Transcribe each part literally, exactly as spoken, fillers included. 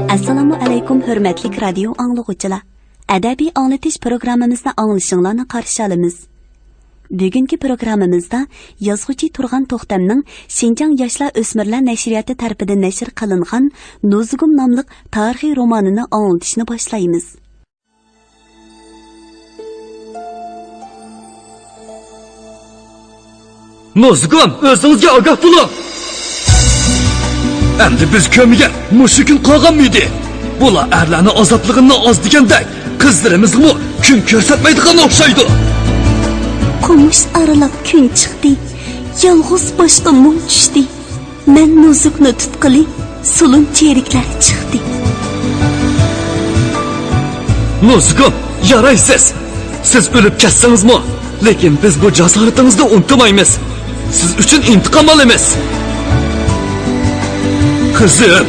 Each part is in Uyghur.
ئەسسالامۇ ئەلەيكۇم، ھۆرمەتلىك رادىيو ئاڭلىغۇچىلار! ئەدەبىي ئاڭلىتىش پروگراممىمىزنى ئاڭلىشىڭلارنى قارشى ئالىمىز. بۈگۈنكى پروگراممىمىزدا يازغۇچى تۇرغان توختەمنىڭ شىنجاڭ ياشلار ئۆسمۈرلەر نەشرىياتى تەرىپىدىن نەشر قىلىنغان نوزۇگۇم ناملىق تارىخىي رومانىنى ئاڭلىتىشنى باشلايمىز. نوزۇگۇم، ئۆزىڭىزگە ئاگاھ بولۇڭ! ئەمدى بىز كۆرمىگەن مۇشۇ كۈن قالغانمىدى؟ بۇلار ئەرلەرنىڭ ئازابلىقىنى ئاز دېگەندەك، قىزلىرىمىزغىمۇ كۈن كۆرسەتمەيدىغان ئوخشايدۇ. قومۇش ئارىلاپ كۈن چىقتى، يالغۇز باشقا مۇڭ چۈشتى. مەن نوزۇكنى تۇتقىلى، سولۇن چېرىكلەر چىقتى. نوزۇكۇم، يارايسىز! سىز ئۆلۈپ كەتسىڭىزمۇ، لېكىن بىز بۇ جاسارىتىڭىزنى ئۇنتۇمايمىز. سىز ئۈچۈن ئىنتىقام ئالىمىز. قىزىم،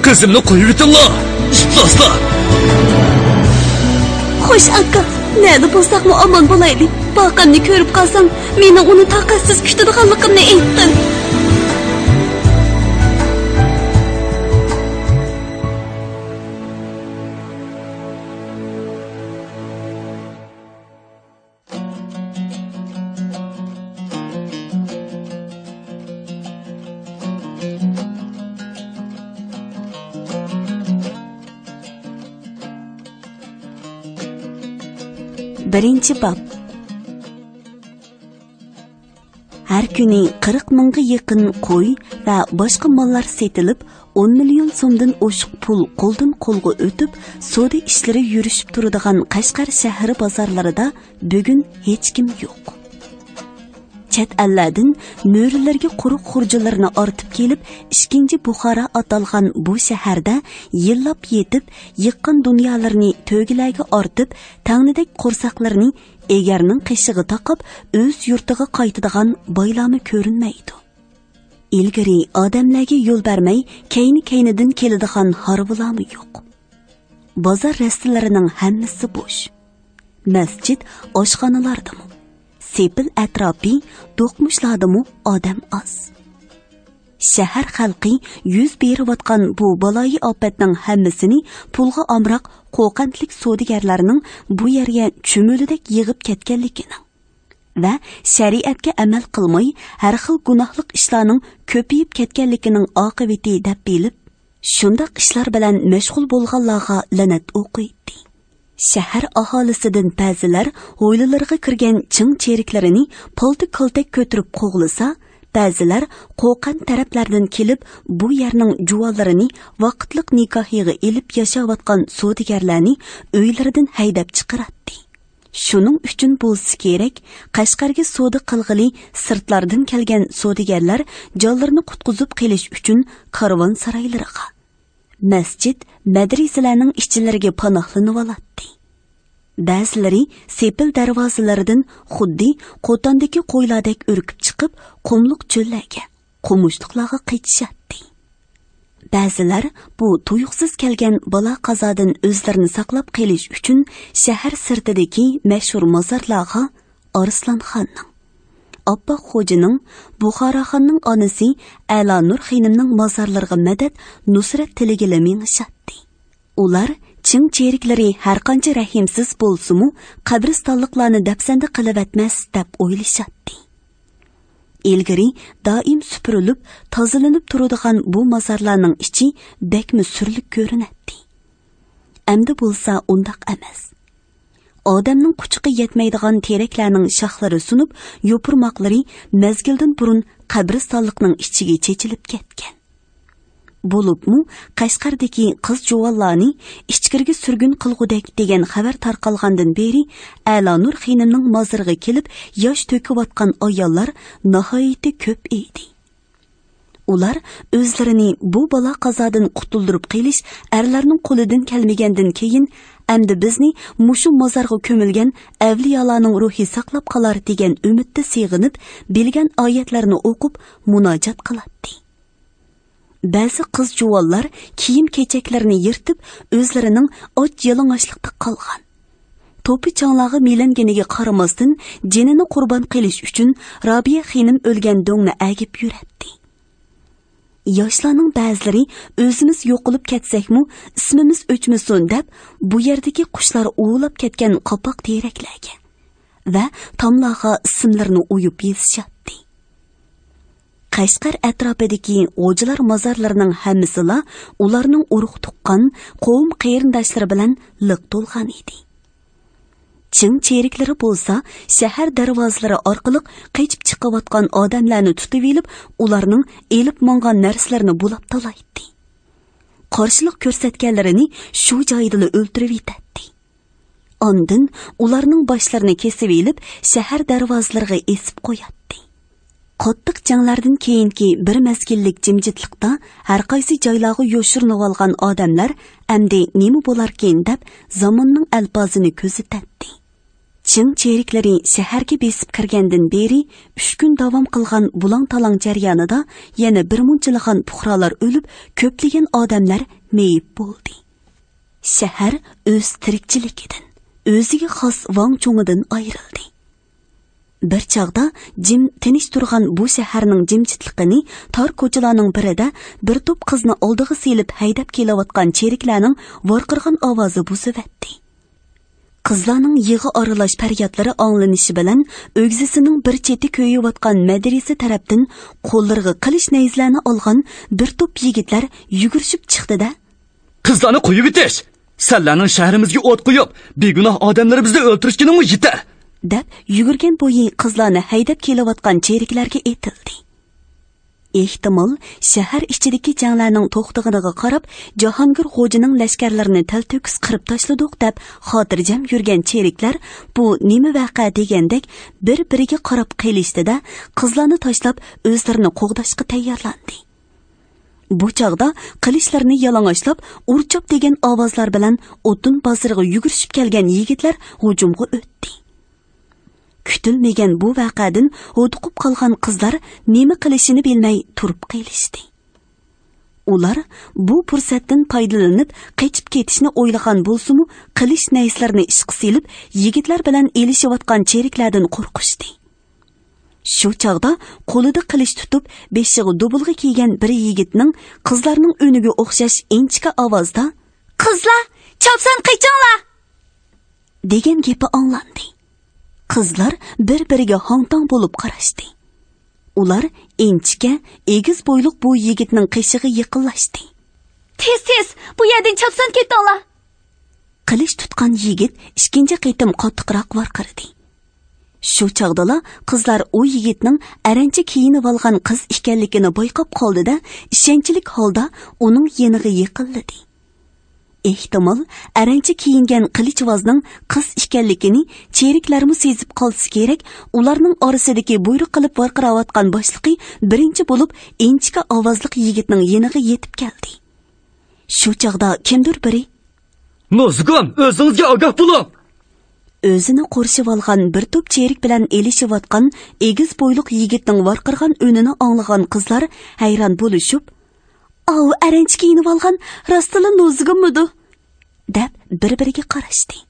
قىزىمنى قويۇۋېتىڭلار، ئىپلاسلار! خوش ئاكا، نەدە بولساقمۇ ئامان بولايلى. باقامنى كۆرۈپ قالساڭ، مېنىڭ ئۇنى تاقەتسىز كۈتىدىغانلىقىمنى ئېيتقىن. بىرىنچى باب. ھەر كۈنى قىرىق مىڭغا يېقىن قوي ۋە باشقا ماللار سېتىلىپ، ئون مىليون سومدىن ئوشۇق پۇل قولدىن قولغا ئۆتۈپ، سودا ئىشلىرى يۈرۈشۈپ تۇرىدىغان قەشقەر شەھىرى بازارلىرىدا بۈگۈن ھېچكىم يوق. چەت ئەللەردىن مۈرىلىرىگە قۇرۇق خۇرجۇنلىرىنى ئارتىپ كېلىپ، ئىككىنچى بۇخارا ئاتالغان بۇ شەھەردە يىللاپ يېتىپ، يىغقان دۇنيالىرىنى تۆگىلەرگە ئارتىپ، تەڭنىدەك قورساقلىرىنى ئېگەرنىڭ قېشىغا تاقاپ، ئۆز يۇرتىغا قايتىدىغان بايلارمۇ كۆرۈنمەيدۇ. ئىلگىرى ئادەملەرگە يول بەرمەي، كەينى-كەينىدىن كېلىدىغان ھارۋىلارمۇ يوق. بازار رەستىلىرىنىڭ ھەممىسى بوش. مەسچىت، ئاشخانىلاردىمۇ، سېپىل ئەتراپى، دوقمۇشلاردىمۇ ئادەم ئاز. شەھەر خەلقى يۈز بېرىۋاتقان بۇ بالايىئاپەتنىڭ ھەممىسىنى پۇلغا ئامراق قوقەنتلىك سودىگەرلەرنىڭ بۇ يەرگە چۈمۈلىدەك يىغىپ كەتكەنلىكىنىڭ ۋە شەرىئەتكە ئەمەل قىلماي، ھەر خىل گۇناھلىق ئىشلارنىڭ كۆپىيىپ كەتكەنلىكىنىڭ ئاقىۋىتى دەپ بىلىپ، شۇنداق ئىشلار بىلەن مەشغۇل بولغانلارغا لەنەت ئوقۇيتتى. شەھەر ئاھالىسىدىن بەزىلەر ھويلىلىرىغا كىرگەن چىڭ چېرىكلىرىنى پالتا-كالتەك كۆتۈرۈپ قوغلىسا، بەزىلەر قوقەنت تەرەپلەردىن كېلىپ، بۇ يەرنىڭ جۇۋانلىرىنى ۋاقىتلىق نىكاھىغا ئېلىپ ياشاۋاتقان سودىگەرلەرنى ئۆيلىرىدىن ھەيدەپ چىقىراتتى. شۇنىڭ ئۈچۈن بولسا كېرەك، قەشقەرگە سودا قىلغىلى سىرتلاردىن كەلگەن سودىگەرلەر جانلىرىنى قۇتقۇزۇپ قېلىش ئۈچۈن كارۋانسارايلىرىغا، مەسچىت، مەدرىسىلەرنىڭ ئىچىلىرىگە پاناھلىنىۋالاتتى. بەزىلىرى سېپىل دەرۋازىلىرىدىن خۇددى قوتاندىكى قويلاردەك ئۈركۈپ چىقىپ، قۇملۇق چۆللەرگە، قومۇشلۇقلارغا قېچىشاتتى. بەزىلەر بۇ تۇيۇقسىز كەلگەن بالا-قازادىن ئۆزلىرىنى ساقلاپ قېلىش ئۈچۈن شەھەر سىرتىدىكى مەشھۇر مازارلارغا ئارسلانخاننىڭ، ئاپپاق خوجىنىڭ، بۇخاراخاننىڭ ئانىسى ئەلانۇر خېنىمنىڭ مازارلىرىغا مەدەت، نۇسرەت تىلىگىلى مېڭىشاتتى. ئۇلار چىڭ چېرىكلىرى ھەرقانچە رەھىمسىز بولسىمۇ، قەبرىستانلىقلارنى دەپسەندە قىلىۋەتمەس دەپ ئويلىشاتتى. ئىلگىرى دائىم سۈپۈرۈلۈپ، تازىلىنىپ تۇرىدىغان بۇ مازارلارنىڭ ئىچى بەكمۇ سۈرلۈك كۆرۈنەتتى. ئەمدى بولسا ئۇنداق ئەمەس. ئادەمنىڭ قۇچىقى يەتمەيدىغان تېرەكلەرنىڭ شاخلىرى سۇنۇپ، يوپۇرماقلىرى مەزگىلدىن بۇرۇن قەبرىستانلىقنىڭ ئىچىگە چېچىلىپ كەتكەن. بولۇپمۇ قەشقەردىكى قىز-جۇۋانلارنى ئىچكىرىگە سۈرگۈن قىلغۇدەك دېگەن خەۋەر تارقالغاندىن بېرى، ئەلانۇر خېنىمنىڭ مازىرىغا كېلىپ ياش تۆكۈۋاتقان ئاياللار ناھايىتى كۆپ ئىدى. ئۇلار ئۆزلىرىنى بۇ بالا-قازادىن قۇتۇلدۇرۇپ قېلىش ئەرلەرنىڭ قولىدىن كەلمىگەندىن كېيىن، ئەمدى بىزنى مۇشۇ مازارغا كۆمۈلگەن ئەۋلىيالارنىڭ روھى ساقلاپ قالار دېگەن ئۈمىدتە سېغىنىپ، بىلگەن ئايەتلەرنى ئوقۇپ مۇناجات قىلاتتى. بەزى قىز-جۇۋانلار كىيىم-كېچەكلىرىنى يىرتىپ، ئۆزلىرىنىڭ ئاچ-يالىڭاچلىقتا قالغان، توپا-چاڭلارغا مىلەنگىنىگە قارىماستىن، جېنىنى قۇربان قىلىش ئۈچۈن رابىيە خېنىم ئۆلگەن دۆڭنى ئەگىپ يۈرەتتى. ياشلارنىڭ بەزىلىرى ئۆزىمىز يوقىلىپ كەتسەكمۇ ئىسمىمىز ئۆچمىسۇن دەپ، بۇ يەردىكى قۇشلار ئۇۋۇلاپ كەتكەن قاپاق تېرەكلەرگە ۋە تاملارغا ئىسىملىرىنى ئويۇپ يېزىشاتتى. قەشقەر ئەتراپىدىكى غوجىلار مازارلىرىنىڭ ھەممىسىلا ئۇلارنىڭ ئۇرۇق-تۇغقان، قوۋم-قېرىنداشلىرى بىلەن لىق تولغان ئىدى. چىڭ چېرىكلىرى بولسا شەھەر دەرۋازىلىرى ئارقىلىق قېچىپ چىقىۋاتقان ئادەملەرنى تۇتۇۋېلىپ، ئۇلارنىڭ ئېلىپ ماڭغان نەرسىلىرىنى بۇلاپ تالايتتى. قارشىلىق كۆرسەتكەنلىرىنى شۇ جايدىلا ئۆلتۈرۈۋېتەتتى. ئاندىن ئۇلارنىڭ باشلىرىنى كېسىۋېلىپ، شەھەر دەرۋازىلىرىغا ئېسىپ قوياتتى. قاتتىق جەڭلەردىن كېيىنكى بىر مەزگىللىك جىمجىتلىقتا ھەرقايسى جايلارغا يوشۇرۇنۇۋالغان ئادەملەر ئەمدى نېمە بولاركىن دەپ زاماننىڭ ئەلپازىنى كۆزىتەتتى. چىڭ چېرىكلىرى شەھەرگە بېسىپ كىرگەندىن بېرى ئۈچ كۈن داۋام قىلغان بۇلاڭ-تالاڭ جەريانىدا يەنە بىر مۇنچىلىغان پۇقرالار ئۆلۈپ، كۆپلىگەن ئادەملەر مېيىپ بولدى. شەھەر ئۆز تىرىكچىلىكىدىن، ئۆزىگە خاس ۋاڭ-چۇڭىدىن ئايرىلدى. بىر چاغدا جىم، تىنچ تۇرغان بۇ شەھەرنىڭ جىمجىتلىقىنى تار كوچىلارنىڭ بىرىدە بىر توپ قىزنى ئالدىغا سېلىپ ھەيدەپ كېلىۋاتقان چېرىكلەرنىڭ ۋارقىرىغان ئاۋازى بۇزۇۋەتتى. قىزلارنىڭ يىغا ئارىلاش پەريادلىرى ئاڭلىنىشى بىلەن، ئۆگزىسىنىڭ بىر چېتى كۆيۈۋاتقان مەدرىسە تەرەپتىن قوللىرىغا قىلىچ نەيزىلەرنى ئالغان بىر توپ يىگىتلەر يۈگۈرۈشۈپ چىقتى-دە، قىزلارنى قويۇۋېتىش! سەنلەرنىڭ شەھىرىمىزگە ئوت قويۇپ، بىگۇناھ ئادەملىرىمىزنى ئۆلتۈرۈشكىنىڭمۇ يېتەر! دەپ، يۈگۈرگەن بويى قىزلارنى ھەيدەپ كېلىۋاتقان چېرىكلەرگە ئېتىلدى. ئېھتىمال، شەھەر ئىچىدىكى جەڭلەرنىڭ توختىغىنىغا قاراپ، جاھانگىر غوجىنىڭ لەشكەرلىرىنى تەلتۆكۈس قىرىپ تاشلىدۇق دەپ خاتىرجەم يۈرگەن چېرىكلەر بۇ نېمە ۋەقە دېگەندەك بىر-بىرىگە قاراپ قېلىشتى-دە، قىزلارنى تاشلاپ ئۆزلىرىنى قوغداشقا تەييارلاندى. بۇ چاغدا قىلىچلىرىنى يالىڭاچلاپ، ئۇرچاپ دېگەن ئاۋازلار بىلەن ئوتۇن بازىرىغا يۈگۈرۈشۈپ كەلگەن يىگىتلەر ھۇجۇمغا ئۆتتى. كۈتۈلمىگەن بۇ ۋەقەدىن ھودۇقۇپ قالغان قىزلار نېمە قىلىشىنى بىلمەي تۇرۇپ قېلىشتى. ئۇلار بۇ پۇرسەتتىن پايدىلىنىپ قېچىپ كېتىشنى ئويلىغان بولسىمۇ، قىلىچ نەيزىلىرىنى ئىشقا سېلىپ، يىگىتلەر بىلەن ئېلىشىۋاتقان چېرىكلەردىن قورقۇشتى. شۇ چاغدا قولىدا قىلىچ تۇتۇپ، بېشىغا دۇبۇلغا كىيگەن بىر يىگىتنىڭ قىزلارنىڭ ئۈنىگە ئوخشاش ئىنچىكە ئاۋازدا، «قىزلار، چاپسان قېچىڭلار!» دېگەن گېپى ئاڭلاندى. قىزلار بىر-بىرىگە ھاڭ-تاڭ بولۇپ قاراشتى. ئۇلار ئىنچىكە، ئېگىز بويلۇق بۇ يىگىتنىڭ قېشىغا يېقىنلاشتى. «تېز، تېز، بۇ يەردىن چاپسان كېتىڭلار!» قىلىچ تۇتقان يىگىت ئىككىنچى قېتىم قاتتىقراق ۋارقىرىدى. شۇ چاغدىلا قىزلار ئۇ يىگىتنىڭ ئەرەنچە كىيىنىۋالغان قىز ئىكەنلىكىنى بايقاپ قالدى-دە، ئىشەنچلىك ھالدا ئۇنىڭ يېنىغا يېقىنلىدى. ئېھتىمال، ئەرەنچە كىيىنگەن قىلىچۋازنىڭ قىز ئىكەنلىكىنى چېرىكلەرمۇ سېزىپ قالسا كېرەك، ئۇلارنىڭ ئارىسىدىكى بۇيرۇق قىلىپ ۋارقىراۋاتقان باشلىقى بىرىنچى بولۇپ ئىنچىكە ئاۋازلىق يىگىتنىڭ يېنىغا يېتىپ كەلدى. شۇ چاغدا كىمدۇر بىرى، «نوزۇگۇم، ئۆزىڭىزگە ئاگاھ بولۇڭ!» ئۆزىنى قورشىۋالغان بىر توپ چېرىك بىلەن ئېلىشىۋاتقان ئېگىز بويلۇق يىگىتنىڭ ۋارقىرىغان ئۈنىنى ئاڭلىغان قىزلار ھەيران بولۇشۇپ، «ئاۋۇ ئەرەنچە كىيىنىۋالغان راستلا نوزۇگۇممىدۇ؟» دەپ بىر-بىرىگە قاراشتى.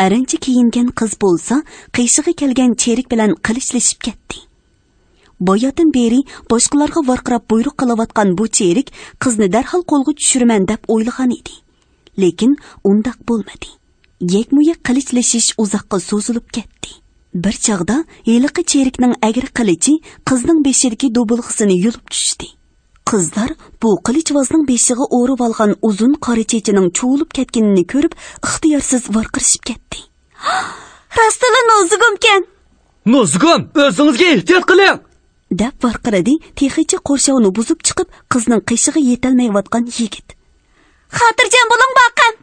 ئەرەنچە كىيىنگەن قىز بولسا قېشىغا كەلگەن چېرىك بىلەن قىلىچلىشىپ كەتتى. باياتىن بېرى باشقىلارغا ۋارقىراپ بۇيرۇق قىلىۋاتقان بۇ چېرىك قىزنى دەرھال قولغا چۈشۈرىمەن دەپ ئويلىغان ئىدى. لېكىن ئۇنداق بولمىدى. يەكمۇيەك قىلىچلىشىش ئۇزاققا سوزۇلۇپ كەتتى. بىر چاغدا ھېلىقى چېرىكنىڭ ئەگرى قىلىچى قىزنىڭ بېشىدىكى دوبۇلغىسىنى يۇلۇپ چۈشتى. قىزلار بۇ قىلىچۋازنىڭ بېشىغا ئورىۋالغان ئۇزۇن قارا چېچىنىڭ چۇۋۇلۇپ كەتكىنىنى كۆرۈپ، ئىختىيارسىز ۋارقىرىشىپ كەتتى. «راستلا نوزۇگۇمكەن!» «نوزۇگۇم، ئۆزىڭىزگە ئېھتىيات قىلىڭ!» دەپ ۋارقىرىدى تېخىچە قورشاۋنى بۇزۇپ چىقىپ، قىزنىڭ قېشىغا يېتەلمەيۋاتقان يىگىت. «خاتىرجەم بولۇڭ، باقەم!»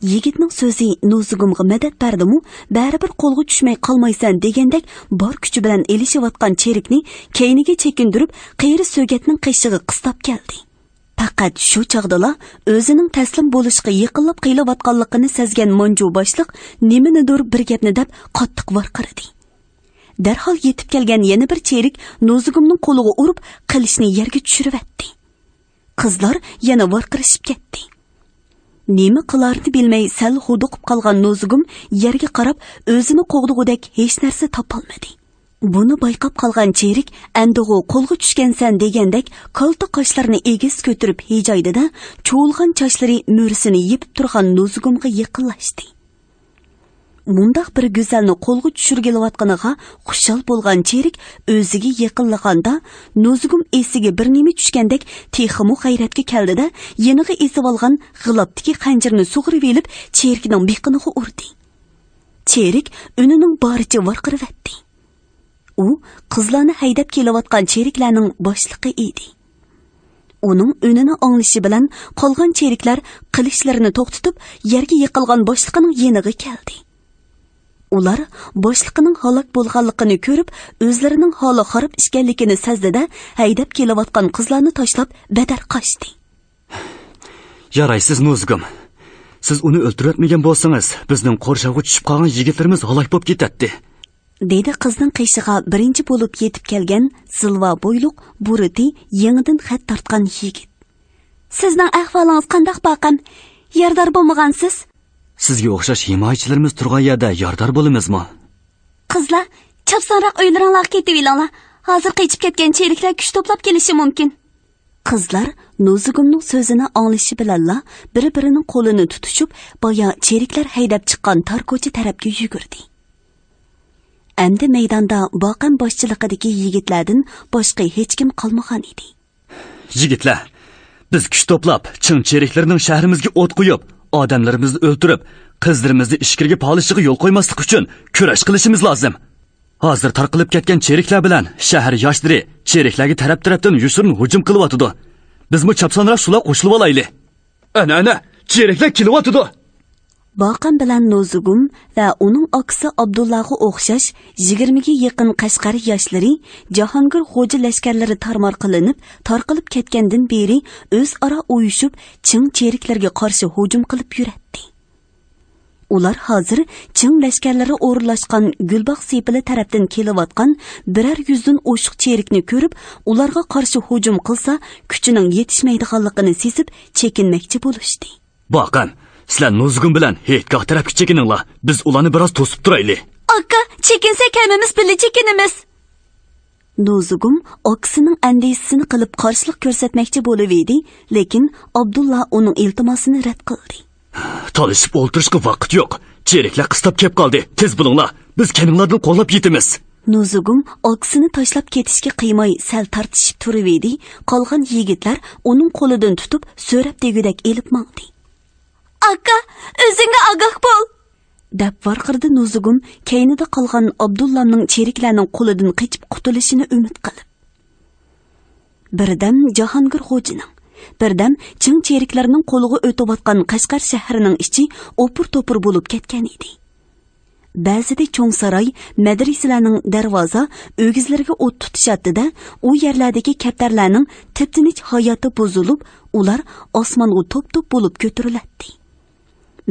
يىگىتنىڭ سۆزى نوزۇگۇمغا مەدەت بەردىمۇ، بەرىبىر قولغا چۈشمەي قالمايسەن دېگەندەك بار كۈچى بىلەن ئېلىشىۋاتقان چېرىكنى كەينىگە چېكىندۈرۈپ، قېرى سۆگەتنىڭ قېشىغا قىستاپ كەلدى. پەقەت شۇ چاغدىلا ئۆزىنىڭ تەسلىم بولۇشقا يېقىنلاپ قېلىۋاتقانلىقىنى سەزگەن مانجۇ باشلىق نېمىنىدۇر بىر گەپنى دەپ قاتتىق ۋارقىرىدى. دەرھال يېتىپ كەلگەن يەنە بىر چېرىك نوزۇگۇمنىڭ قولىغا ئۇرۇپ، قىلىچنى يەرگە چۈشۈرۈۋەتتى. قىزلار يەنە ۋارقىرىشىپ كەتتى. نېمە قىلارىنى بىلمەي سەل ھودۇقۇپ قالغان نوزۇگۇم يەرگە قاراپ ئۆزىنى قوغدىغۇدەك ھېچ نەرسە تاپالمىدى. بۇنى بايقاپ قالغان چېرىك، «ئەمدىغۇ قولغا چۈشكەنسەن» دېگەندەك، كالتە قاشلىرىنى ئېگىز كۆتۈرۈپ ھىجايدى-دە، چۇۋۇلغان چاچلىرى مۈرىسىنى يېپىپ تۇرغان نۇزۇگۇمغا يېقىنلاشتى. مۇنداق بىر گۈزەلنى قولغا چۈشۈرگىلىۋاتقىنىغا خۇشال بولغان چېرىك ئۆزىگە يېقىنلىغاندا، نۇزۇگۇم ئېسىگە بىر نېمە چۈشكەندەك تېخىمۇ غەيرەتكە كەلدى-دە، يېنىغا ئېسىۋالغان غىلاپتىكى خەنجىرىنى سۇغۇرۇۋېلىپ، چېرىكنىڭ بېقىنىغا ئۇردى. چېرىك ئۈنىنىڭ بارىچە ۋارقىرىۋەتتى. ئۇ قىزلارنى ھەيدەپ كېلىۋاتقان چېرىكلەرنىڭ باشلىقى ئىدى. ئۇنىڭ ئۈنىنى ئاڭلىشى بىلەن قالغان چېرىكلەر قىلىچلىرىنى توختىتىپ، يەرگە يىقىلغان باشلىقىنىڭ يېنىغا كەلدى. ئۇلار باشلىقىنىڭ ھالاك بولغانلىقىنى كۆرۈپ، ئۆزلىرىنىڭ ھالى خاراب ئىكەنلىكىنى سەزدى-دە، ھەيدەپ كېلىۋاتقان قىزلارنى تاشلاپ بەدەر قاچتى. يارايسىز، نۇزۇگۇم. سىز ئۇنى ئۆلتۈرۈۋەتمىگەن بولسىڭىز، بىزنىڭ قورشاۋغا چۈشۈپ قالغان يىگىتلىرىمىز ھالاك بولۇپ كېتەتتى. دېدى قىزنىڭ قېشىغا بىرىنچى بولۇپ يېتىپ كەلگەن زىلۋا بويلۇق، بۇرۇتى يېڭىدىن خەت تارتقان يىگىت. سىزنىڭ ئەھۋالىڭىز قانداق، باقەم؟ يارىدار بولمىغانسىز؟ سىزگە ئوخشاش ھىمايىچىلىرىمىز تۇرغان يەردە يارىدار بولىمىزمۇ؟ قىزلار، چاپسانراق ئۆيلىرىڭلارغا كېتىۋېلىڭلار. ھازىر قېچىپ كەتكەن چېرىكلەر كۈچ توپلاپ كېلىشى مۇمكىن. قىزلار نۇزۇگۇمنىڭ سۆزىنى ئاڭلىشى بىلەنلا بىر-بىرىنىڭ قولىنى تۇتۇشۇپ، بايا چېرىكلەر ھەيدەپ چىققان تار كوچا تەرەپكە يۈگۈردى. ئەمدى مەيداندا باقەم باشچىلىقىدىكى يىگىتلەردىن باشقا ھېچكىم قالمىغان ئىدى. يىگىتلەر، بىز كۈچ توپلاپ، چىڭ چېرىكلىرىنىڭ شەھىرىمىزگە ئوت قويۇپ، ئادەملىرىمىزنى ئۆلتۈرۈپ، قىزلىرىمىزنى ئىچكىرىگە پالىشىغا يول قويماسلىق ئۈچۈن كۈرەش قىلىشىمىز لازىم. ھازىر تارقىلىپ كەتكەن چېرىكلەر بىلەن شەھەر ياشلىرى چېرىكلەرگە تەرەپ-تەرەپتىن يوشۇرۇن ھۇجۇم قىلىۋاتىدۇ. بىزمۇ چاپسانراق شۇلار قوشۇلۇۋالايلى. ئەنە، ئەنە، چېرىكلەر كېلىۋاتىدۇ. باقەم بىلەن نۇزۇگۇم ۋە ئۇنىڭ ئاكىسى ئابدۇللاغا ئوخشاش يىگىرمىگە يېقىن قەشقەر ياشلىرى جاھانگىر خوجا لەشكەرلىرى تارمار قىلىنىپ، تارقىلىپ كەتكەندىن بېرى ئۆزئارا ئۇيۇشۇپ، چىڭ چېرىكلەرگە قارشى ھۇجۇم قىلىپ يۈرەتتى. ئۇلار ھازىر چىڭ لەشكەرلىرى ئورۇنلاشقان گۈلباغ سېپىلى تەرەپتىن كېلىۋاتقان بىرەر يۈزدىن ئوشۇق چېرىكنى كۆرۈپ، ئۇلارغا قارشى ھۇجۇم قىلسا، كۈچىنىڭ يېتىشمەيدىغانلىقىنى سېزىپ، چېكىنمەكچى بولۇشتى. باقەم، سىلەر نۇزۇگۇم بىلەن ھېيتگاھ تەرەپكە چېكىنىڭلار، بىز ئۇلارنى بىراز توسۇپ تۇرايلى. ئاكا، چېكىنسەك ھەممىمىز بىللە چېكىنىمىز. نۇزۇگۇم ئاكىسىنىڭ ئەندىشىسىنى قىلىپ قارشىلىق كۆرسەتمەكچى بولۇۋىدى، لېكىن ئابدۇللا ئۇنىڭ ئىلتىماسىنى رەت قىلدى. تالىشىپ ئولتۇرۇشقا ۋاقىت يوق. چېرىكلەر قىستاپ كەپ قالدى. تېز بولۇڭلار. بىز كەينىڭلاردىن قوغلاپ يېتىمىز. نۇزۇگۇم ئاكىسىنى تاشلاپ كېتىشكە قىيماي سەل تارتىشىپ تۇرۇۋىدى، قالغان يىگىتلەر ئۇنىڭ قولىدىن تۇتۇپ سۆرەپ دېگۈدەك ئېلىپ ماڭدى. ئاكا، ئۆزۈڭگە ئاگاھ بول! دەپ ۋارقىرىدى نۇزۇگۇم كەينىدە قالغان ئابدۇللانىڭ چېرىكلەرنىڭ قولىدىن قېچىپ قۇتۇلۇشىنى ئۈمىد قىلىپ. بىردەم جاھانگىر خوجىنىڭ، بىردەم چىڭ چېرىكلەرنىڭ قولىغا ئۆتۈۋاتقان قەشقەر شەھىرىنىڭ ئىچى ئوپۇر-توپۇر بولۇپ كەتكەن ئىدى. بەزىدە چوڭ ساراي، مەدرىسىلەرنىڭ دەرۋازا ئۆگزىلىرىگە ئوت تۇتۇشاتتى-دە، ئۇ يەرلەردىكى كەپتەرلەرنىڭ تىپتىنچ ھاياتى بۇزۇلۇپ، ئۇلار ئاسمانغا توپ-توپ بولۇپ كۆتۈرۈلەتتى.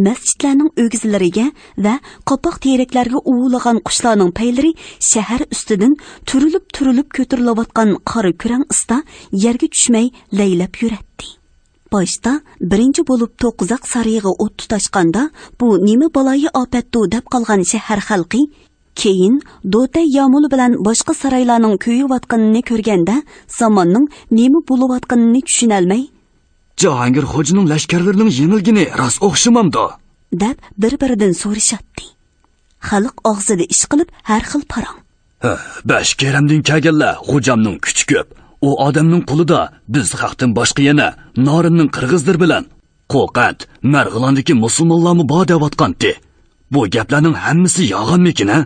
مەسچىتلەرنىڭ ئۆگزىلىرىگە ۋە قاپاق تېرەكلەرگە ئۇۋىلىغان قۇشلارنىڭ پەيلىرى شەھەر ئۈستىدىن تۈرۈلۈپ-تۈرۈلۈپ كۆتۈرۈلۈۋاتقان قارا كۈرەڭ ئىستا يەرگە چۈشمەي لەيلەپ يۈرەتتى. باشتا بىرىنچى بولۇپ توققۇزاق سارىيىغا ئوت تۇتاشقاندا، بۇ نېمە بالايىئاپەتتۇ دەپ قالغان شەھەر خەلقى، كېيىن دوتەي يامۇلى بىلەن باشقا سارايلارنىڭ كۆيۈۋاتقىنىنى كۆرگەندە، زاماننىڭ نېمە بولۇۋاتقىنىنى چۈشىنەلمەي، جاھانگىر خوجىنىڭ لەشكەرلىرىنىڭ يېڭىلگىنى راست ئوخشىمامدۇ؟ دەپ بىر-بىرىدىن سورىشاتتى. خەلق ئاغزىدا ئىشقىلىپ ھەر خىل پاراڭ. ھە، بەش كېرەمدىن كەلگەنلەر، خوجامنىڭ كۈچى كۆپ. ئۇ ئادەمنىڭ قولىدا بىز خەقتىن باشقا يەنە نارىننىڭ قىرغىزلىرى بىلەن قوقەنت، مەرغىلانىدىكى مۇسۇلمانلارمۇ بار دەۋاتقانتى. بۇ گەپلەرنىڭ ھەممىسى يالغانمىكىن، ھە؟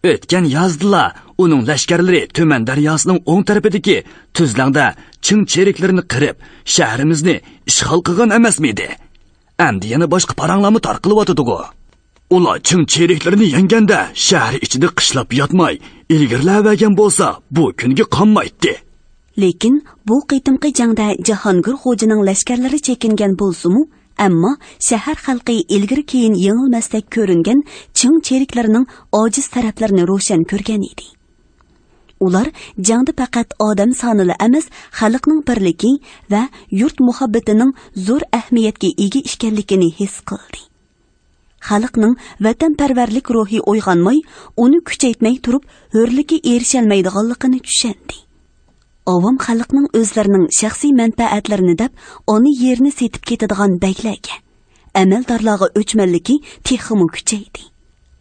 ئۆتكەن يازدىلا ئۇنىڭ لەشكەرلىرى تۈمەن دەرياسىنىڭ ئوڭ تەرىپىدىكى تۈزلەڭدە چىڭ چېرىكلىرىنى قىرىپ، شەھىرىمىزنى ئىشغال قىلغان ئەمەسمىدى؟ ئەمدى يەنە باشقا پاراڭلارمۇ تارقىلىۋاتىدىغۇ. ئۇلار چىڭ چېرىكلىرىنى يەڭگەندە، شەھەر ئىچىدە قىشلاپ ياتماي، ئىلگىرىلەۋەرگەن بولسا، بۇ كۈنگە قالمايتتى. لېكىن بۇ قېتىمقى جەڭدە جاھانگىر خوجىنىڭ لەشكەرلىرى چېكىنگەن بولسىمۇ، ئەمما شەھەر خەلقى ئىلگىرى-كېيىن يېڭىلمەستەك كۆرۈنگەن چىڭ چېرىكلەرنىڭ ئاجىز تەرەپلىرىنى روشەن كۆرگەن ئىدى. ئۇلار جەڭدە پەقەت ئادەم سانىلا ئەمەس، خەلقنىڭ بىرلىكى ۋە يۇرت مۇھەببىتىنىڭ زور ئەھمىيەتكە ئىگە ئىكەنلىكىنى ھېس قىلدى. خەلقنىڭ ۋەتەنپەرۋەرلىك روھى ئويغانماي، ئۇنى كۈچەيتمەي تۇرۇپ، ھۆرلۈككە ئېرىشەلمەيدىغانلىقىنى چۈشەندى. ئاۋام خەلقنىڭ ئۆزلىرىنىڭ شەخسىي مەنپەئەتلىرىنى دەپ، ئانا يېرىنى سېتىپ كېتىدىغان بەگلەرگە، ئەمەلدارلارغا ئۆچمەنلىكى تېخىمۇ كۈچەيدى.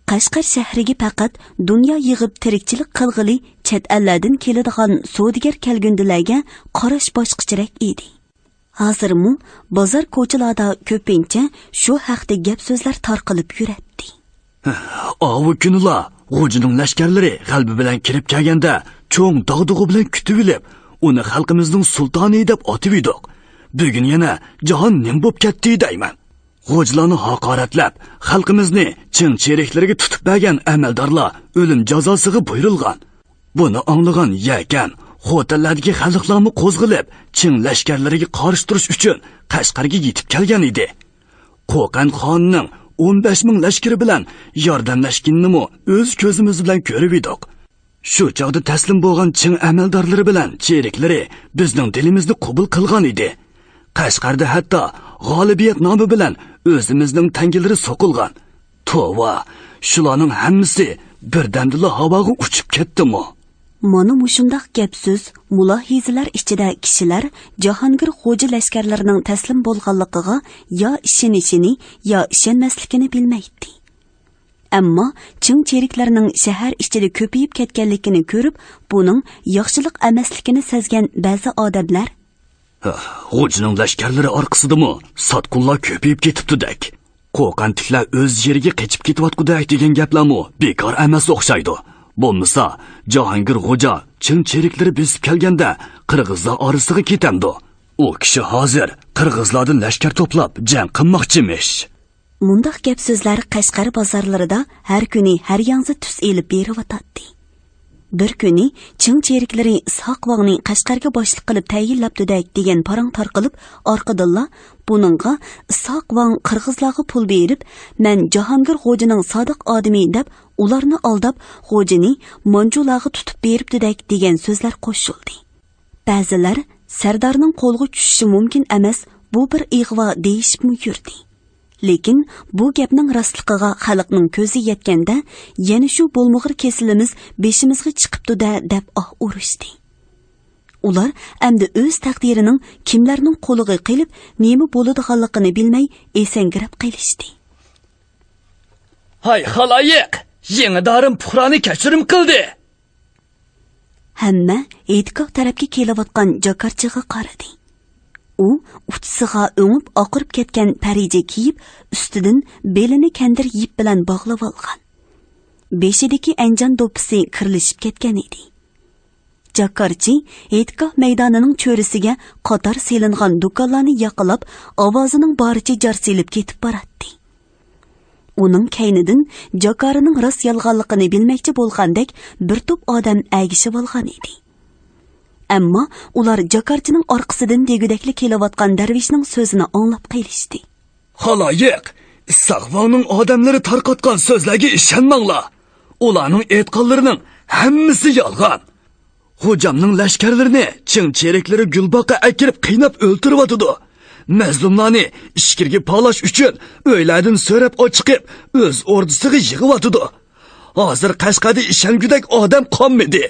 قەشقەر شەھىرىگە پەقەت دۇنيا يىغىپ تىرىكچىلىك قىلغىلى چەت ئەللەردىن كېلىدىغان سودىگەر كەلگۈندىلەرگە قاراش باشقىچىراق ئىدى. ھازىرمۇ بازار كوچىلاردا كۆپىنچە شۇ ھەقتە گەپ-سۆزلەر تارقىلىپ يۈرەتتى. ئاۋۇ كۈنىلا غوجىنىڭ لەشكەرلىرى غەلىبە بىلەن كىرىپ كەلگەندە، چوڭ داغدۇغا بىلەن كۈتۈۋېلىپ، ئۇنى خەلقىمىزنىڭ سۇلتانى دەپ ئاتىۋىدۇق. بۈگۈن يەنە جاھان نېمە بوپ كەتتى دەيمەن. غوجىلارنى ھاقارەتلەپ، خەلقىمىزنى چىڭ چېرىكلىرىگە تۇتۇپ بەرگەن ئەمەلدارلار ئۆلۈم جازاسىغا بۇيرۇلغان. بۇنى ئاڭلىغان يەكەن، خوتەنلەردىكى خەلقلەرمۇ قوزغىلىپ، چىڭ لەشكەرلىرىگە قارشى تۇرۇش ئۈچۈن قەشقەرگە يېتىپ كەلگەن ئىدى. قوقەن خانىنىڭ ئون بەش مىڭ لەشكىرى بىلەن ياردەملەشكىنىنىمۇ ئۆز كۆزىمىز بىلەن كۆرۈۋىدۇق. شۇ چاغدا تەسلىم بولغان چىڭ ئەمەلدارلىرى بىلەن چېرىكلىرى بىزنىڭ دىلىمىزنى قوبۇل قىلغان ئىدى. قەشقەردە ھەتتا غالىبىيەت نامى بىلەن ئۆزىمىزنىڭ تەڭگىلىرى سوقۇلغان. توۋا، شۇلارنىڭ ھەممىسى بىردەمدىلا ھاۋاغا ئۇچۇپ كەتتىمۇ؟ مانا مۇشۇنداق گەپ-سۆز، مۇلاھىزىلەر ئىچىدە كىشىلەر جاھانگىر خوجا لەشكەرلىرىنىڭ تەسلىم بولغانلىقىغا يا ئىشىنىشىنى، يا ئىشەنمەسلىكىنى بىلمەيتتى. ئەمما چىڭ چېرىكلەرنىڭ شەھەر ئىچىدە كۆپىيىپ كەتكەنلىكىنى كۆرۈپ، بۇنىڭ ياخشىلىق ئەمەسلىكىنى سەزگەن بەزى ئادەملەر، «خوجىنىڭ لەشكەرلىرى ئارقىسىدىمۇ ساتقۇنلار كۆپىيىپ كېتىپتۇدەك. قوقەنتىكلەر ئۆز يېرىگە قېچىپ كېتىۋاتقۇدەك» دېگەن گەپلەرمۇ بىكار ئەمەس ئوخشايدۇ. بولمىسا، جاھانگىر خوجا چىڭ چېرىكلىرى بېسىپ كەلگەندە قىرغىزلار ئارىسىغا كېتەمدۇ؟ ئۇ كىشى ھازىر قىرغىزلاردىن لەشكەر توپلاپ جەڭ قىلماقچىمىش. مۇنداق گەپ-سۆزلەر قەشقەر بازارلىرىدا ھەر كۈنى ھەر ياڭزا تۈس ئېلىپ بېرىۋاتاتتى. بىر كۈنى چىڭ چېرىكلىرى ئىسھاق ۋاڭنى قەشقەرگە باشلىق قىلىپ تەيىنلەپتۇدەك دېگەن پاراڭ تارقىلىپ، ئارقىدىنلا بۇنىڭغا ئىسھاق ۋاڭ قىرغىزلارغا پۇل بېرىپ، «مەن جاھانگىر خوجىنىڭ سادىق ئادىمى» دەپ، ئۇلارنى ئالداپ، خوجىنى مانجۇلارغا تۇتۇپ بېرىپتۇدەك دېگەن سۆزلەر قوشۇلدى. بەزىلەر سەردارنىڭ قولىغا چۈشۈشى مۇمكىن ئەمەس، بۇ بىر ئىغۋا دېيىشىپمۇ يۈردى. لېكىن بۇ گەپنىڭ راستلىقىغا خەلقنىڭ كۆزى يەتكەندە، يەنە شۇ بولمىغۇر كېسىلىمىز بېشىمىزغا چىقىپتۇ-دە، دەپ ئاھ ئۇرۇشتى. ئۇلار ئەمدى ئۆز تەقدىرىنىڭ كىملەرنىڭ قولىغا قېلىپ، نېمە بولىدىغانلىقىنى بىلمەي ئېسەڭگىرەپ قېلىشتى. ھاي خالايىق! يېڭى دارىم پۇقرانى كەچۈرۈم قىلدى! ھەممە ھېيتگاھ تەرەپكە كېلىۋاتقان جاكارچىغا قارىدى. ئۇ ئۇچىسىغا ئۆڭۈپ ئاقىرىپ كەتكەن پەرىجە كىيىپ، ئۈستىدىن بېلىنى كەندىر يىپ بىلەن باغلىۋالغان. بېشىدىكى ئەنجان دوپپىسى كىرلىشىپ كەتكەن ئىدى. جاكارچى ھېيتگاھ مەيدانىنىڭ چۆرىسىگە قاتار سېلىنغان دۇكانلارنى ياقىلاپ، ئاۋازىنىڭ بارىچە جار سېلىپ كېتىپ باراتتى. ئۇنىڭ كەينىدىن جاكارىنىڭ راست يالغانلىقىنى بىلمەكچى بولغاندەك بىر توپ ئادەم ئەگىشىۋالغان ئىدى. ئەمما ئۇلار جاكارچىنىڭ ئارقىسىدىن دېگۈدەكلا كېلىۋاتقان دەرۋىشنىڭ سۆزىنى ئاڭلاپ قېلىشتى. خالايىق، ئىسھاق ۋاڭنىڭ ئادەملىرى تارقاتقان سۆزلەرگە ئىشەنمەڭلار. ئۇلارنىڭ ئېيتقانلىرىنىڭ ھەممىسى يالغان. خوجامنىڭ لەشكەرلىرىنى چىڭ چېرىكلىرى گۈلباغقا ئەكىرىپ قىيناپ ئۆلتۈرۈۋاتىدۇ. مەزلۇملارنى ئىچكىرىگە پالاش ئۈچۈن ئۆيلەردىن سۆرەپ ئاچىقىپ، ئۆز ئوردىسىغا يىغىۋاتىدۇ. ھازىر قەشقەردە ئىشەنگۈدەك ئادەم قالمىدى.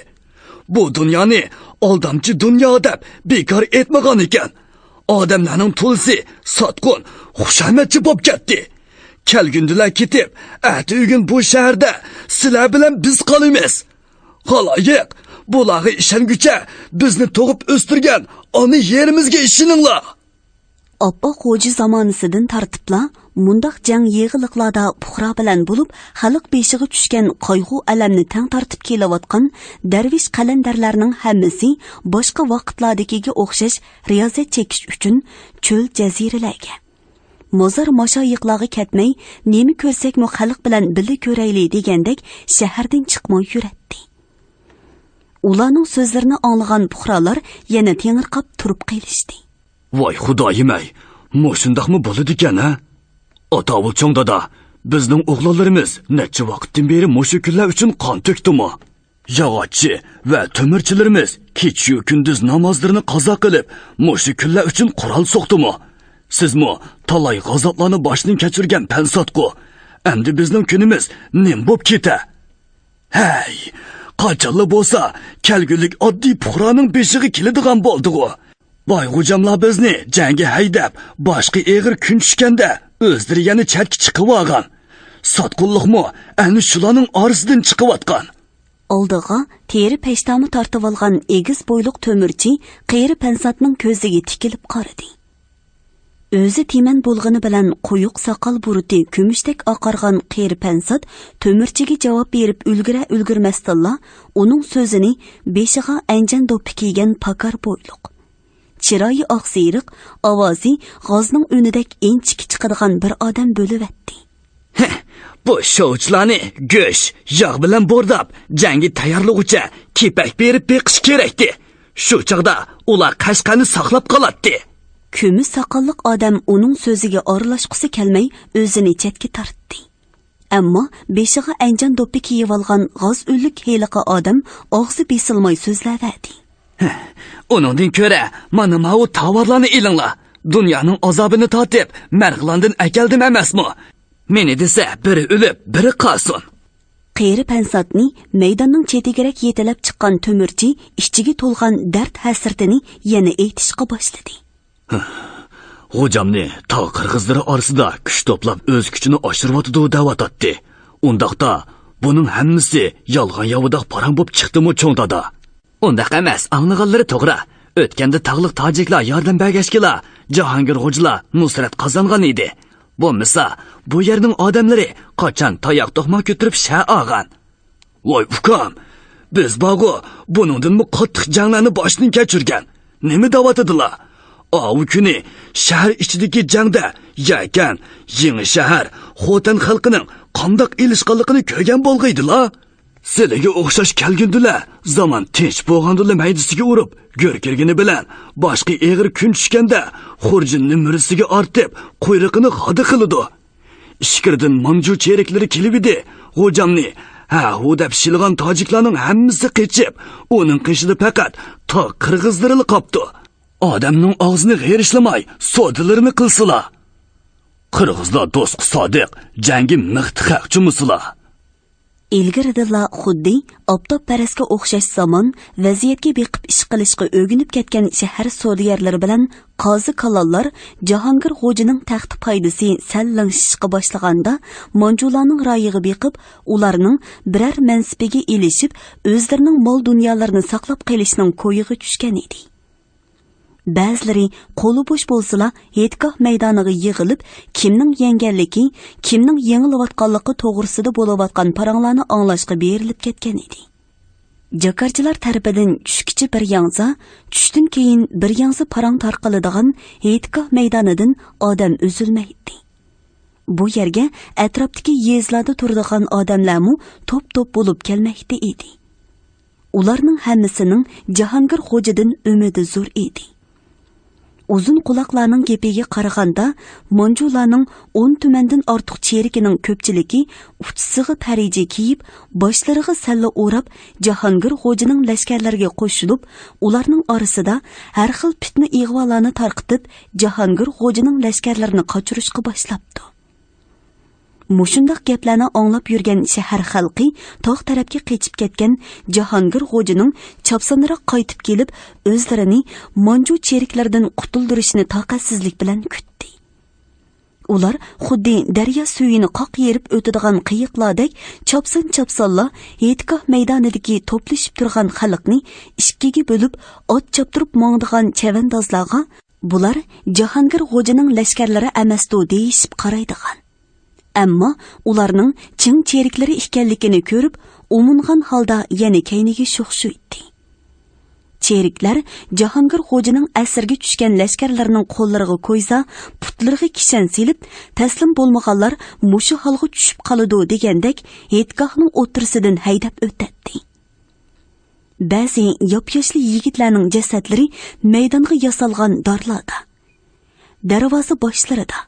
بۇ دۇنيانى ئالدامچى دۇنيا دەپ بىكار ئېيتمىغان ئىكەن. ئادەملەرنىڭ تولىسى ساتقۇن، خۇشامەتچى بوپ كەتتى. كەلگۈندىلەر كېتىپ، ئەتىگۈن بۇ شەھەردە سىلەر بىلەن بىز قالىمىز. خالايىق، بۇلارغا ئىشەنگۈچە بىزنى تۇغۇپ ئۆستۈرگەن ئانا يېرىمىزگە ئىشىنىڭلار. ئاپئاق خوجا زامانىسىدىن تارتىپلا مۇنداق جەڭ يېغىلىقلاردا پۇقرا بىلەن بولۇپ، خەلق بېشىغا چۈشكەن قايغۇ-ئەلەمنى تەڭ تارتىپ كېلىۋاتقان دەرۋىش قەلەندەرلەرنىڭ ھەممىسى باشقا ۋاقىتلاردىكىگە ئوخشاش رىيازەت چېكىش ئۈچۈن چۆل جەزىرىلەرگە، مازار ماشايىخلارغا كەتمەي، نېمە كۆرسەكمۇ خەلق بىلەن بىللە كۆرەيلى دېگەندەك شەھەردىن چىقماي يۈرەتتى. ئۇلارنىڭ سۆزلىرىنى ئاڭلىغان پۇقرالار يەنە تېڭىرقاپ تۇرۇپ قېلىشتى. ۋاي خۇدايىم-ئەي، مۇشۇنداقمۇ بولىدىكەن ھە؟ ئاتاۋۇل چوڭ دادا، بىزنىڭ ئوغلانلىرىمىز نەچچە ۋاقىتتىن بېرى مۇشۇ كۈنلەر ئۈچۈن قان تۆكتىمۇ؟ ياغاچچى ۋە تۆمۈرچىلىرىمىز كېچىيۇ كۈندۈز نامازلىرىنى قازا قىلىپ، مۇشۇ كۈنلەر ئۈچۈن قورال سوقتىمۇ؟ سىزمۇ تالاي غازاپلارنى باشتىن كەچۈرگەن پەنساتقۇ، ئەمدى بىزنىڭ كۈنىمىز نېمە بوپ كېتە؟ ھەي، قاچانلا بولسا كەلگۈلۈك ئاددىي پۇقرانىڭ بېشىغا كېلىدىغان بولدىغۇ. باي غوجاملار بىزنى جەڭگە ھەيدەپ، باشقا ئېغىر كۈن چۈشكەندە، ئۆزلىرى يەنە چەتكە چىقىۋالغان. ساتقۇنلۇقمۇ ئەنە شۇلارنىڭ ئارىسىدىن چىقىۋاتقان. ئالدىغا تېرە پەشتامى تارتىۋالغان ئېگىز بويلۇق تۆمۈرچى قېرى پەنساتنىڭ كۆزىگە تىكىلىپ قارىدى. ئۆزى تىمەن بولغىنى بىلەن قويۇق ساقال بۇرۇتى كۈمۈشتەك ئاقارغان قېرى پەنسات تۆمۈرچىگە جاۋاب بېرىپ ئۈلگۈرە ئۈلگۈرمەستىنلا، ئۇنىڭ سۆزىنى بېشىغا ئەنجان دوپپا كىيگەن پاكار بويلۇق، چىرايى ئاقسېرىق، ئاۋازى غازنىڭ ئۈنىدەك ئىنچىكە چىقىدىغان بىر ئادەم بۆلۈۋەتتى. بۇ شوۋچىلارنى گۆش، ياغ بىلەن بورداپ، جەڭگە تەييارلىغۇچە كېپەك بېرىپ بېقىش كېرەكتى. شۇ چاغدا ئۇلار قەشقەرنى ساقلاپ قالاتتى. كۈمۈش ساقاللىق ئادەم ئۇنىڭ سۆزىگە ئارىلاشقۇسى كەلمەي، ئۆزىنى چەتكە تارتتى. ئەمما بېشىغا ئەنجان دوپپا كىيىۋالغان غاز ئۈنلۈك ھېلىقى ئادەم ئاغزى بېسىلماي سۆزلەۋەردى. ئۇنىڭدىن كۆرە، مانا ماۋۇ تاۋارلارنى ئېلىڭلار. دۇنيانىڭ ئازابىنى تارتىپ، مەرغىلاندىن ئەكەلدىم ئەمەسمۇ؟ مېنى دېسە، بىرى ئۆلۈپ، بىرى قالسۇن. قېرى پەنساتنى مەيداننىڭ چېتىگىرەك يېتىلەپ چىققان تۆمۈرچى ئىچىگە تولغان دەرد ھەسرىتىنى يەنە ئېيتىشقا باشلىدى. غوجامنى تاغ قىرغىزلىرى ئارىسىدا كۈچ توپلاپ، ئۆز كۈچىنى ئاشۇرۇۋاتىدۇ دەۋاتاتتى. ئۇنداقتا، بۇنىڭ ھەممىسى يالغان ياۋىداق پاراڭ بوپ چىقتىمۇ، چوڭ دادا؟ ئۇنداق ئەمەس، ئاڭلىغانلىرى توغرا. ئۆتكەندە تاغلىق تاجىكلار ياردەم بەرگەچكىلا، جاھانگىر غوجىلار نۇسرەت قازانغان ئىدى. بولمىسا، بۇ يەرنىڭ ئادەملىرى قاچان تاياق توقماق كۆتۈرۈپ شەھەر ئالغان؟ ۋاي ئۇكام، بىز بارغۇ، بۇنىڭدىنمۇ قاتتىق جەڭلەرنى باشتىن كەچۈرگەن. نېمە دەۋاتىدىلا؟ ئاۋۇ كۈنى شەھەر ئىچىدىكى جەڭدە يەكەن، يېڭى شەھەر، خوتەن خەلقىنىڭ قانداق ئېلىشقانلىقىنى كۆرگەن بولغىيدىلا. سىلىگە ئوخشاش كەلگۈندىلا، زامان تىنچ بولغاندىلا مەيدىسىگە ئۇرۇپ، گۆركىرىگىنى بىلەن، باشقا ئېغىر كۈن چۈشكەندە، خۇرجۇننى مۈرىسىگە ئارتىپ، قۇيرۇقىنى خادا قىلىدۇ. ئىچكىرىدىن مانجۇ چېرىكلىرى كېلىۋىدى، غوجامنى ھە-ھۇ دەپ شىلىغان تاجىكلارنىڭ ھەممىسى قېچىپ، ئۇنىڭ قېشىدا پەقەت تاغ قىرغىزلىرىلا قاپتۇ. ئادەمنىڭ ئاغزىنى غېرىشلىماي، سودىلىرىنى قىلسىلا. قىرغىزلار دوستقا سادىق، جەڭگە مىختا خەق چۇمۇسىلا. ئىلگىرىدىنلا خۇددى ئاپتاپپەرەسكە ئوخشاش زامان، ۋەزىيەتكە بېقىپ ئىش قىلىشقا ئۆگىنىپ كەتكەن شەھەر سودىگەرلىرى بىلەن قازى-كالانلار جاھانگىر غوجىنىڭ تەخت پايدىسى سەل لىڭشىشقا باشلىغاندا، مانجۇلارنىڭ رايىغا بېقىپ، ئۇلارنىڭ بىرەر مەنسىپىگە ئېلىشىپ، ئۆزلىرىنىڭ مال-دۇنيالىرىنى ساقلاپ قېلىشنىڭ كويىغا چۈشكەن ئىدى. بەزىلىرى قولى بوش بولسىلا، ھېيتگاھ مەيدانىغا يىغىلىپ، كىمنىڭ يەڭگەنلىكى، كىمنىڭ يېڭىلىۋاتقانلىقى توغرىسىدا بولۇۋاتقان پاراڭلارنى ئاڭلاشقا بېرىلىپ كەتكەن ئىدى. جاكارچىلار تەرىپىدىن چۈشكىچە بىر ياڭزا، چۈشتىن كېيىن بىر ياڭزا پاراڭ تارقىلىدىغان ھېيتگاھ مەيدانىدىن ئادەم ئۈزۈلمەيتتى. بۇ يەرگە ئەتراپتىكى يېزىلاردا تۇرىدىغان ئادەملەرمۇ توپ-توپ بولۇپ كەلمەكتە ئىدى. ئۇلارنىڭ ھەممىسىنىڭ جاھانگىر خوجىدىن ئۈمىدى زور ئىدى. ئۇزۇن قۇلاقلارنىڭ گېپىگە قارىغاندا، مانجۇلارنىڭ ئون تۈمەندىن ئارتۇق چېرىكىنىڭ كۆپچىلىكى ئۇچىسىغا پەرىجە كىيىپ، باشلىرىغا سەللە ئوراپ، جاھانگىر خوجىنىڭ لەشكەرلىرىگە قوشۇلۇپ، ئۇلارنىڭ ئارىسىدا ھەر خىل پىتنە-ئىغۋالارنى تارقىتىپ، جاھانگىر خوجىنىڭ لەشكەرلىرىنى قاچۇرۇشقا باشلاپتۇ. مۇشۇنداق گەپلەرنى ئاڭلاپ يۈرگەن شەھەر خەلقى تاغ تەرەپكە قېچىپ كەتكەن جاھانگىر غوجىنىڭ چاپسانراق قايتىپ كېلىپ، ئۆزلىرىنى مانجۇ چېرىكلىرىدىن قۇتۇلدۇرۇشىنى تاقەتسىزلىك بىلەن كۈتتى. ئۇلار خۇددى دەريا سۈيىنى قاق يېرىپ ئۆتىدىغان قېيىقلاردەك چاپسان-چاپسانلا ھېيتگاھ مەيدانىدىكى توپلىشىپ تۇرغان خەلقنى ئىككىگە بۆلۈپ، ئات چاپتۇرۇپ ماڭىدىغان چەۋەندازلارغا، بۇلار جاھانگىر غوجىنىڭ لەشكەرلىرى ئەمەستۇ دېيىشىپ قارايدىغان، ئەمما ئۇلارنىڭ چىڭ چېرىكلىرى ئىكەنلىكىنى كۆرۈپ، ئومۇنغان ھالدا يەنە كەينىگە شوخشۇيتتى. چېرىكلەر جاھانگىر غوجىنىڭ ئەسىرگە چۈشكەن لەشكەرلىرىنىڭ قوللىرىغا كويزا، پۇتلىرىغا كىشەن سېلىپ، تەسلىم بولمىغانلار مۇشۇ ھالغا چۈشۈپ قالىدۇ دېگەندەك ھېيتگاھنىڭ ئوتتۇرىسىدىن ھەيدەپ ئۆتەتتى. بەزى ياپياشلا يىگىتلەرنىڭ جەسەتلىرى مەيدانغا ياسالغان دارلاردا، دەرۋازا باشلىرىدا،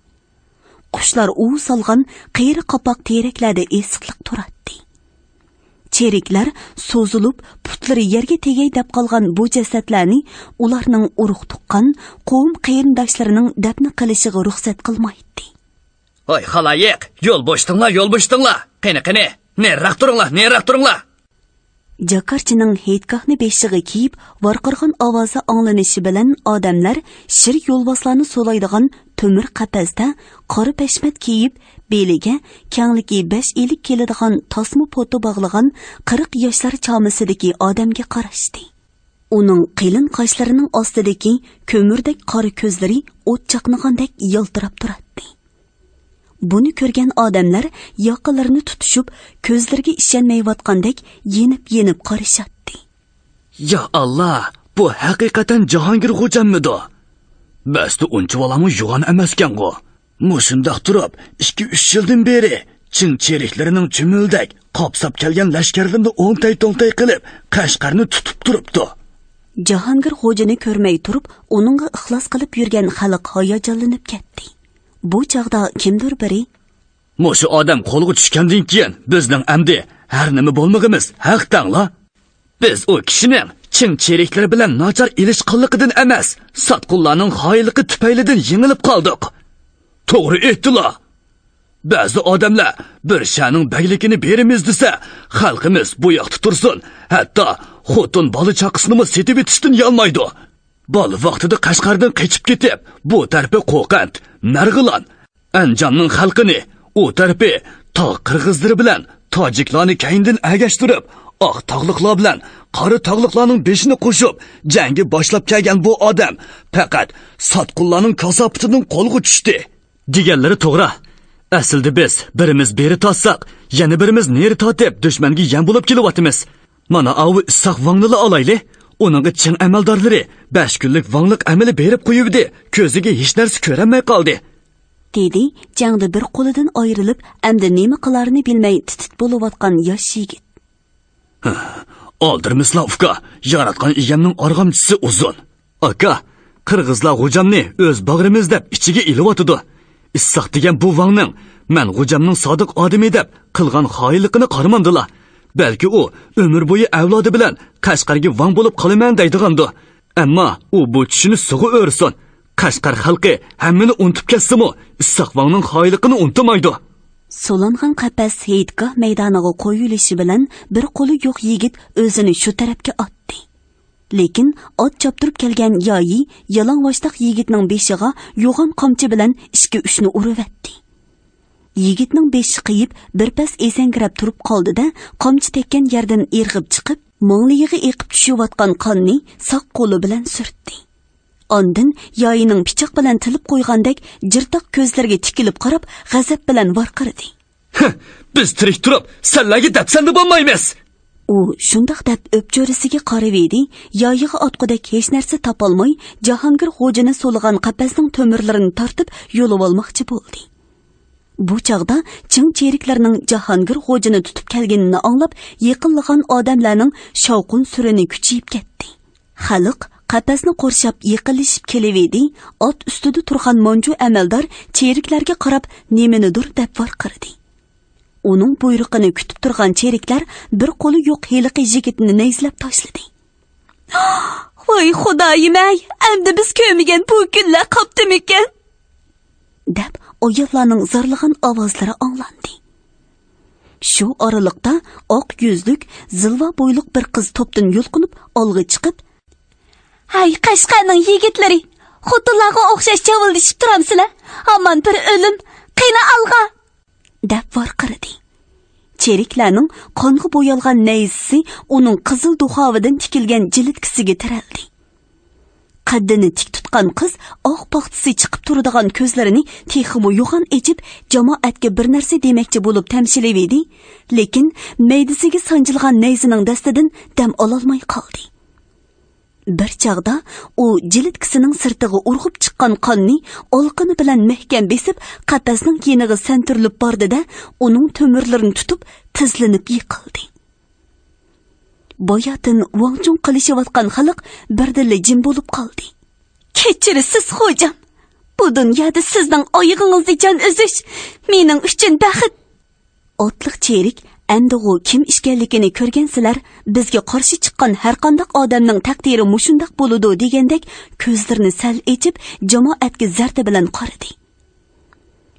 قۇشلار ئۇۋا سالغان قېرى قاپاق تېرەكلەردە ئېسىقلىق تۇراتتى. چېرىكلەر سوزۇلۇپ، پۇتلىرى يەرگە تېگەي دەپ قالغان بۇ جەسەتلەرنى ئۇلارنىڭ ئۇرۇق-تۇغقان، قوۋم-قېرىنداشلىرىنىڭ دەپنە قىلىشىغا رۇخسەت قىلمايتتى. ھاي خالايىق، يول بوشىتىڭلار، يول بوشىتىڭلار! قېنى، قېنى، نېرىراق تۇرۇڭلار، نېرىراق تۇرۇڭلار! جاكارچىنىڭ ھېيتگاھنى بېشىغا كىيىپ، ۋارقىرىغان ئاۋازى ئاڭلىنىشى بىلەن ئادەملەر شىر يولۋاسلارنى سولايدىغان تۆمۈر قەپەستە قارا پەشمەت كىيىپ، بېلىگە كەڭلىكى بەش ئىلىك كېلىدىغان تاسما پوتا باغلىغان قىرىق ياشلار چامىسىدىكى ئادەمگە قاراشتى. ئۇنىڭ قېلىن قاشلىرىنىڭ ئاستىدىكى كۆمۈردەك قارا كۆزلىرى ئوت چاقنىغاندەك يالتىراپ تۇراتتى. بۇنى كۆرگەن ئادەملەر ياقىلىرىنى تۇتۇشۇپ، كۆزلىرىگە ئىشەنمەيۋاتقاندەك يېنىپ-يېنىپ قارىشاتتى. يا ئاللا، بۇ ھەقىقەتەن جاھانگىر خوجاممىدۇ؟ بەستى ئۇنچىۋالامۇ يوغان ئەمەسكەنغۇ. مۇشۇنداق تۇرۇپ، ئىككى-ئۈچ يىلدىن بېرى چىڭ چېرىكلىرىنىڭ چۈمۈلىدەك قاپساپ كەلگەن لەشكەرلىرىنى ئوڭتەي-توڭتەي قىلىپ، قەشقەرنى تۇتۇپ تۇرۇپتۇ. جاھانگىر خوجىنى كۆرمەي تۇرۇپ، ئۇنىڭغا ئىخلاس قىلىپ يۈرگەن خەلق ھاياجانلىنىپ كەتتى. بۇ چاغدا كىمدۇر بىرى، مۇشۇ ئادەم قولغا چۈشكەندىن كېيىن، بىزنىڭ ئەمدى ھەر نېمە بولمىغىمىز ھەق تەڭلا. بىز ئۇ كىشىنىڭ چىڭ چېرىكلىرى بىلەن ناچار ئېلىشقانلىقىدىن ئەمەس، ساتقۇنلارنىڭ خائىنلىقى تۈپەيلىدىن يېڭىلىپ قالدۇق. توغرا ئېيتتىلا. بەزى ئادەملەر بىر شەنىڭ بەگلىكىنى بېرىمىز دېسە، خەلقىمىز بۇ ياقتا تۇرسۇن، ھەتتا خوتۇن بالا چاقىسىنىمۇ سېتىۋېتىشتىن يانمايدۇ. بالا ۋاقتىدا قەشقەردىن قېچىپ كېتىپ، بۇ تەرىپى قوقەنت، مەرغىلان، ئەنجاننىڭ خەلقىنى، ئۇ تەرىپى تاغ قىرغىزلىرى بىلەن تاجىكلارنى كەينىدىن ئەگەشتۈرۈپ، ئاق تاغلىقلار بىلەن قارا تاغلىقلارنىڭ بېشىنى قوشۇپ، جەڭگە باشلاپ كەلگەن بۇ ئادەم پەقەت ساتقۇنلارنىڭ كاساپىتىدىن قولغا چۈشتى. دېگەنلىرى توغرا. ئەسلىدە بىز بىرىمىز بېرى تارتساق، يەنە بىرىمىز نېرى تارتىپ، دۈشمەنگە يەم بولۇپ كېلىۋاتىمىز. مانا ئاۋۇ ئىسساق ۋاڭنىلا ئالايلى. ئۇنىڭغا چىڭ ئەمەلدارلىرى بەش كۈنلۈك ۋاڭلىق ئەمىلى بېرىپ قويۇۋىدى، كۆزىگە ھېچ نەرسە كۆرەلمەي قالدى. دېدى جەڭدە بىر قولىدىن ئايرىلىپ، ئەمدى نېمە قىلارىنى بىلمەي تىت-تىت بولۇۋاتقان ياش يىگىت. ئالدىرىمىسىلا ئۇكا، ياراتقان ئىگەمنىڭ ئارغامچىسى ئۇزۇن. ئاكا، قىرغىزلار غوجامنى ئۆز باغرىمىز دەپ ئىچىگە ئېلىۋاتىدۇ. ئىسساق دېگەن بۇ ۋاڭنىڭ مەن غوجامنىڭ سادىق ئادىمى دەپ قىلغان خائىنلىقىنى قارىمامدىلا، بەلكى ئۇ ئۆمۈر بويى ئەۋلادى بىلەن قەشقەرگە ۋاڭ بولۇپ قالىمەن دەيدىغاندۇ. ئەمما ئۇ بۇ چۈشىنى سۇغا ئۆرسۇن. قەشقەر خەلقى ھەممىنى ئۇنتۇپ كەتسىمۇ، ئىسساق ۋاڭنىڭ خائىنلىقىنى ئۇنتۇمايدۇ. سولانغان قەپەس ھېيتگاھ مەيدانىغا قويۇلۇشى بىلەن، بىر قولى يوق يىگىت ئۆزىنى شۇ تەرەپكە ئاتتى. لېكىن ئات چاپتۇرۇپ كەلگەن يايى يالىڭاچتاق يىگىتنىڭ بېشىغا يوغان قامچا بىلەن ئىككى-ئۈچنى ئۇرۇۋەتتى. يىگىتنىڭ بېشى قېيىپ، بىر پەس ئېسەڭگىرەپ تۇرۇپ قالدى-دە، قامچا تەگكەن يەردىن ئىرغىپ چىقىپ، ماڭلىيىغا ئېقىپ چۈشۈۋاتقان قاننى ساق قولى بىلەن سۈرتتى. ئاندىن يايىنىڭ پىچاق بىلەن تىلىپ قويغاندەك جىرتاق كۆزلىرىگە تىكىلىپ قاراپ، غەزەپ بىلەن ۋارقىرىدى. ھە، بىز تىرىك تۇرۇپ، سەنلەرگە دەپسەندە بولمايمىز! ئۇ شۇنداق دەپ ئۆپچۆرىسىگە قارىۋىدى، يايىغا ئاتقۇدەك ھېچ نەرسە تاپالماي، جاھانگىر غوجىنى سولىغان قەپەسنىڭ تۆمۈرلىرىنى تارتىپ يولىۋالماقچى بولدى. بۇ چاغدا چىڭ چېرىكلەرنىڭ جاھانگىر غوجىنى تۇتۇپ كەلگىنىنى ئاڭلاپ، يېقىنلىغان ئادەملەرنىڭ شاۋقۇن سۈرىنى كۈچىيىپ كەتتى. خەلق قەپەسنى قورشاپ يېقىنلىشىپ كېلىۋىدى، ئات ئۈستىدە تۇرغان مانجۇ ئەمەلدار چېرىكلەرگە قاراپ نېمىنىدۇر دەپ ۋارقىرىدى. ئۇنىڭ بۇيرۇقىنى كۈتۈپ تۇرغان چېرىكلەر بىر قولى يوق ھېلىقى يىگىتنى نەيزىلەپ تاشلىدى. ۋاي خۇدايىم ئەي، ئەمدى بىز كۆرمىگەن بۇ كۈنلەر قاپتىمىكەن؟ دەپ ئاياللارنىڭ زارلىغان ئاۋازلىرى ئاڭلاندى. شۇ ئارىلىقتا ئاق يۈزلۈك، زىلۋا بويلۇق بىر قىز توپتىن يۇلقۇنۇپ ئالغا چىقىپ، ھەي قەشقەرنىڭ يىگىتلىرى، خوتۇنلارغا ئوخشاش چاۋۇلدىشىپ تۇرامسىلەر؟ ھامان بىر ئۆلۈم، قېنى ئالغا! دەپ ۋارقىرىدى. چېرىكلەرنىڭ قانغا بويالغان نەيزىسى ئۇنىڭ قىزىل دۇخاۋىدىن تىكىلگەن جىلىتكىسىگە تىرەلدى. قەددىنى تىك تۇتقان قىز ئاق پاختىسى چىقىپ تۇرىدىغان كۆزلىرىنى تېخىمۇ يوغان ئېچىپ، جامائەتكە بىر نەرسە دېمەكچى بولۇپ تەمشىلىۋىدى، لېكىن مەيدىسىگە سانجىلغان نەيزىنىڭ دەستىدىن دەم ئالالماي قالدى. بىر چاغدا ئۇ جىلىتكىسىنىڭ سىرتىغا ئۇرغۇپ چىققان قاننى ئالىقىنى بىلەن مەھكەم بېسىپ، قەپەسنىڭ يېنىغا سەنتۈرۈلۈپ باردى-دە، ئۇنىڭ تۆمۈرلىرىنى تۇتۇپ، تىزلىنىپ يىقىلدى. باياتىن ۋاڭ-چۇڭ قىلىشىۋاتقان خەلق بىردىنلا جىم بولۇپ قالدى. كەچۈرىسىز، خوجام. بۇ دۇنيادا سىزنىڭ ئايىغىڭىزدا جان ئۈزۈش مېنىڭ ئۈچۈن بەخت. ئاتلىق چېرىك ئەمدىغۇ كىم ئىكەنلىكىنى كۆرگەنسىلەر، بىزگە قارشى چىققان ھەرقانداق ئادەمنىڭ تەقدىرى مۇشۇنداق بولىدۇ دېگەندەك كۆزلىرىنى سەل ئېچىپ، جامائەتكە زەردە بىلەن قارىدى.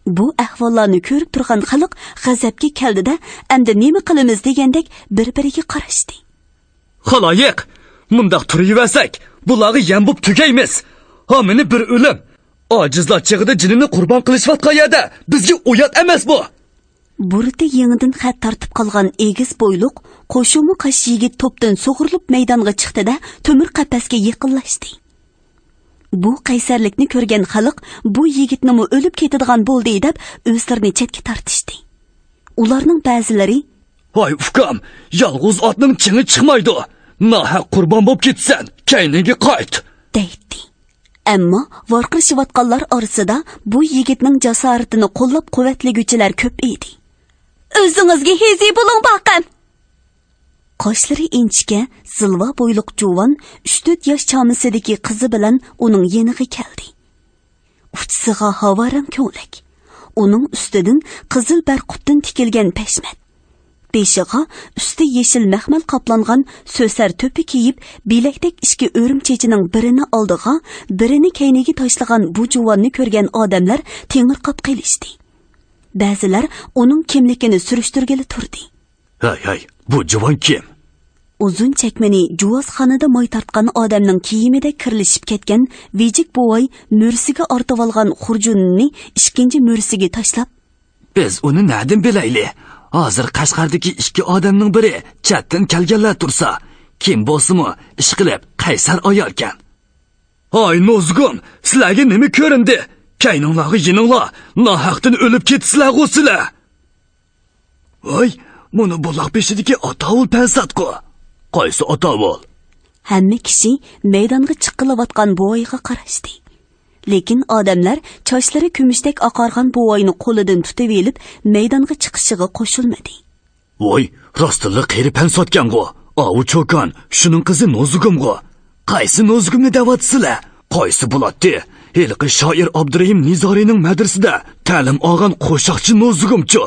بۇ ئەھۋاللارنى كۆرۈپ تۇرغان خەلق غەزەپكە كەلدى-دە، ئەمدى نېمە قىلىمىز دېگەندەك بىر-بىرىگە قاراشتى. خالايىق، مۇنداق تۇرۇۋەرسەك، بۇلارغا يەم بوپ تۈگەيمىز. ھامىنى بىر ئۆلۈم. ئاجىزلار چېغىدا جېنىنى قۇربان قىلىشىۋاتقان يەردە بىزگە ئۇيات ئەمەس بۇ. بۇرۇتى يېڭىدىن خەت تارتىپ قالغان ئېگىز بويلۇق، قوشۇمى قاش يىگىت توپتىن سۇغۇرۇلۇپ مەيدانغا چىقتى-دە، تۆمۈر قەپەسكە يېقىنلاشتى. بۇ قەيسەرلىكنى كۆرگەن خەلق بۇ يىگىتنىمۇ ئۆلۈپ كېتىدىغان بولدى دەپ ئۆزلىرىنى چەتكە تارتىشتى. ئۇلارنىڭ بەزىلىرى، ھاي ئۇكام، يالغۇز ئاتنىڭ چېڭى چىقمايدۇ. ناھەق قۇربان بوپ كېتىسەن، كەينىگە قايت، دەيتتى. ئەمما ۋارقىرىشىۋاتقانلار ئارىسىدا بۇ يىگىتنىڭ جاسارىتىنى قوللاپ قۇۋۋەتلىگۈچىلەر كۆپ ئىدى. ئۆزىڭىزگە ھېزى بولۇڭ باقەم! قاشلىرى ئىنچىكە، زىلۋا بويلۇق جۇۋان، ئۈچ تۆت ياش چامىسىدىكى قىزى بىلەن ئۇنىڭ يېنىغا كەلدى. ئۇچىسىغا ھاۋا رەڭ كۆڭلەك. ئۇنىڭ ئۈستىدىن قىزىل بەرقۇتتىن تىكىلگەن پەشمەت. بېشىغا ئۈستى يېشىل مەخمەل قاپلانغان سۆسەر تۆپە كىيىپ، بىلەكتەك ئىككى ئۆرۈم چېچىنىڭ بىرىنى ئالدىغا، بىرىنى كەينىگە تاشلىغان بۇ جۇۋاننى كۆرگەن ئادەملەر تېڭىرقاپ قېلىشتى. بەزىلەر ئۇنىڭ كىملىكىنى سۈرۈشتۈرگىلى تۇردى. ھەي، ھەي، بۇ جۇۋان كىم؟ ئۇزۇن چەكمىنى جۇۋازخانىدا ماي تارتقان ئادەمنىڭ كىيىمىدەك كىرلىشىپ كەتكەن ۋىجىك بوۋاي مۈرىسىگە ئارتىۋالغان خۇرجۇنىنى ئىككىنچى مۈرىسىگە تاشلاپ، بىز ئۇنى نەدىن بىلەيلى؟ ھازىر قەشقەردىكى ئىككى ئادەمنىڭ بىرى چەتتىن كەلگەنلەر تۇرسا، كىم بولسىمۇ ئىشقىلىپ قەيسەر ئايالكەن. ھاي نوزۇگۇم، سىلەرگە نېمە كۆرۈندى؟ كەينىڭلارغا يېنىڭلار، ناھەقتىن ئۆلۈپ كېتىسىلەرغۇ سىلەر. ۋاي، مانا بۇلاق بېشىدىكى ئاتاۋۇل پەنساتقۇ. قايسى ئاتاۋۇل؟ ھەممە كىشى مەيدانغا چىققىلىۋاتقان بوۋايغا قاراشتى. لېكىن ئادەملەر چاچلىرى كۈمۈشتەك ئاقارغان بوۋاينى قولىدىن تۇتۇۋېلىپ، مەيدانغا چىقىشىغا قوشۇلمىدى. ۋاي، راستتىنلا قېرى پەنساتكەنغۇ. ئاۋۇ چوكان، شۇنىڭ قىزى نوزۇگۇمغۇ. قايسى نوزۇگۇمنى دەۋاتىسىلەر؟ قايسى بولاتتى؟ ھېلىقى شائىر ئابدۇرېھىم نىزارىنىڭ مەدرىسىدە تەلىم ئالغان قوشاقچى نوزۇگۇمچۇ؟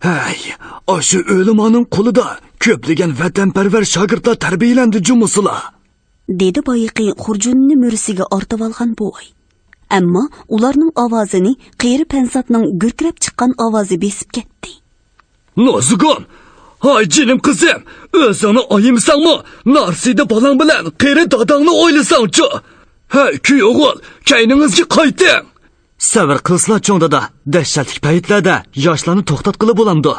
ھەي، ئاشۇ ئۆلىمانىڭ قولىدا كۆپلىگەن ۋەتەنپەرۋەر شاگىرتلار تەربىيەلەندى جۇمۇسىلا، دېدى بايىقى خۇرجۇنىنى مۈرىسىگە ئارتىۋالغان بوۋاي. ئەمما ئۇلارنىڭ ئاۋازىنى قېرى پەنساتنىڭ گۈركىرەپ چىققان ئاۋازى بېسىپ كەتتى. نوزۇگۇم! ھاي جېنىم قىزىم! ئۆزۈڭنى ئايىمىساڭمۇ، نارسىدە بالاڭ بىلەن قېرى داداڭنى ئويلىساڭچۇ! ھەي كۈي ئوغۇل، كەينىڭىزگە قايتىڭ! سەۋر قىلسىلا چوڭ دادا، دەھشەتلىك پەيتلەردە ياشلارنى توختاتقىلى بولامدۇ؟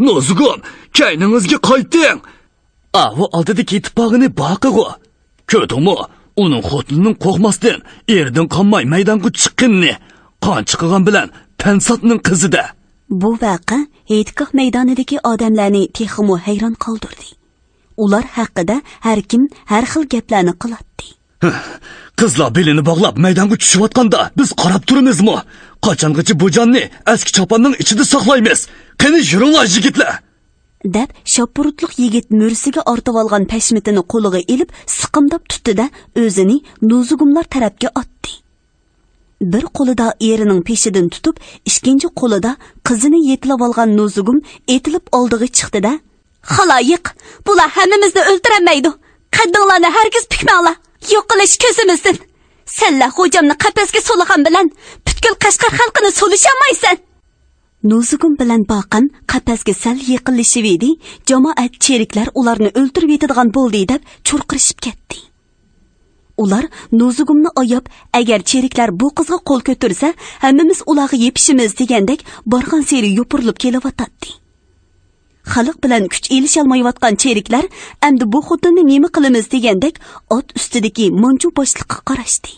نوزۇگۇم، كەينىڭىزگە قايتىڭ! ئاۋۇ ئالدىدا كېتىپ بارغىنى باقىغۇ. كۆردۈڭمۇ؟ ئۇنىڭ خوتۇنىنىڭ قورقماستىن، ئېرىدىن قانماي مەيدانغا چىققىنىنى. قان چىقىدىغان بىلەن پەنساتنىڭ قىزىدە. بۇ ۋەقە ھېيتگاھ مەيدانىدىكى ئادەملەرنى تېخىمۇ ھەيران قالدۇردى. ئۇلار ھەققىدە ھەر كىم ھەر خىل گەپلەرنى قىلاتتى. قىزلار بېلىنى باغلاپ مەيدانغا چۈشۈۋاتقاندا بىز قاراپ تۇرىمىزمۇ؟ قاچانغىچە بۇ جاننى ئەسكى چاپاننىڭ ئىچىدە ساقلايمىز؟ قېنى يۈرۈڭلار يىگىتلەر! دەپ شاپپۇرۇتلۇق يىگىت مۈرىسىگە ئارتىۋالغان پەشمىتىنى قولىغا ئېلىپ سىقىمداپ تۇتتى-دە، ئۆزىنى نوزۇگۇملار تەرەپكە ئاتتى. بىر قولىدا ئېرىنىڭ پېشىدىن تۇتۇپ، ئىككىنچى قولىدا قىزىنى يېتىلىۋالغان نوزۇگۇم ئېتىلىپ ئالدىغا چىقتى-دە، خالايىق، بۇلار ھەممىمىزنى ئۆلتۈرەلمەيدۇ. قەددىڭلارنى ھەرگىز پۈكمەڭلار. يوقىلىش كۆزىمىزدىن. سەنلا خوجامنى قەپەسكە سولىغان بىلەن پۈتكۈل قەشقەر خەلقىنى سولىشالمايسەن. نوزۇگۇم بىلەن باقەن قەپەسكە سەل يېقىنلىشىۋىدى، جامائەت چېرىكلەر ئۇلارنى ئۆلتۈرۈۋېتىدىغان بولدى دەپ چۇرقىرىشىپ كەتتى. ئۇلار نوزۇگۇمنى ئاياپ، ئەگەر چېرىكلەر بۇ قىزغا قول كۆتۈرسە، ھەممىمىز ئۇلارغا يېپىشىمىز دېگەندەك بارغانسېرى يوپۇرۇلۇپ كېلىۋاتاتتى. خەلق بىلەن كۈچ ئېلىشالمايۋاتقان چېرىكلەر ئەمدى بۇ خوتۇننى نېمە قىلىمىز دېگەندەك ئات ئۈستىدىكى مانجۇ باشلىققا قاراشتى.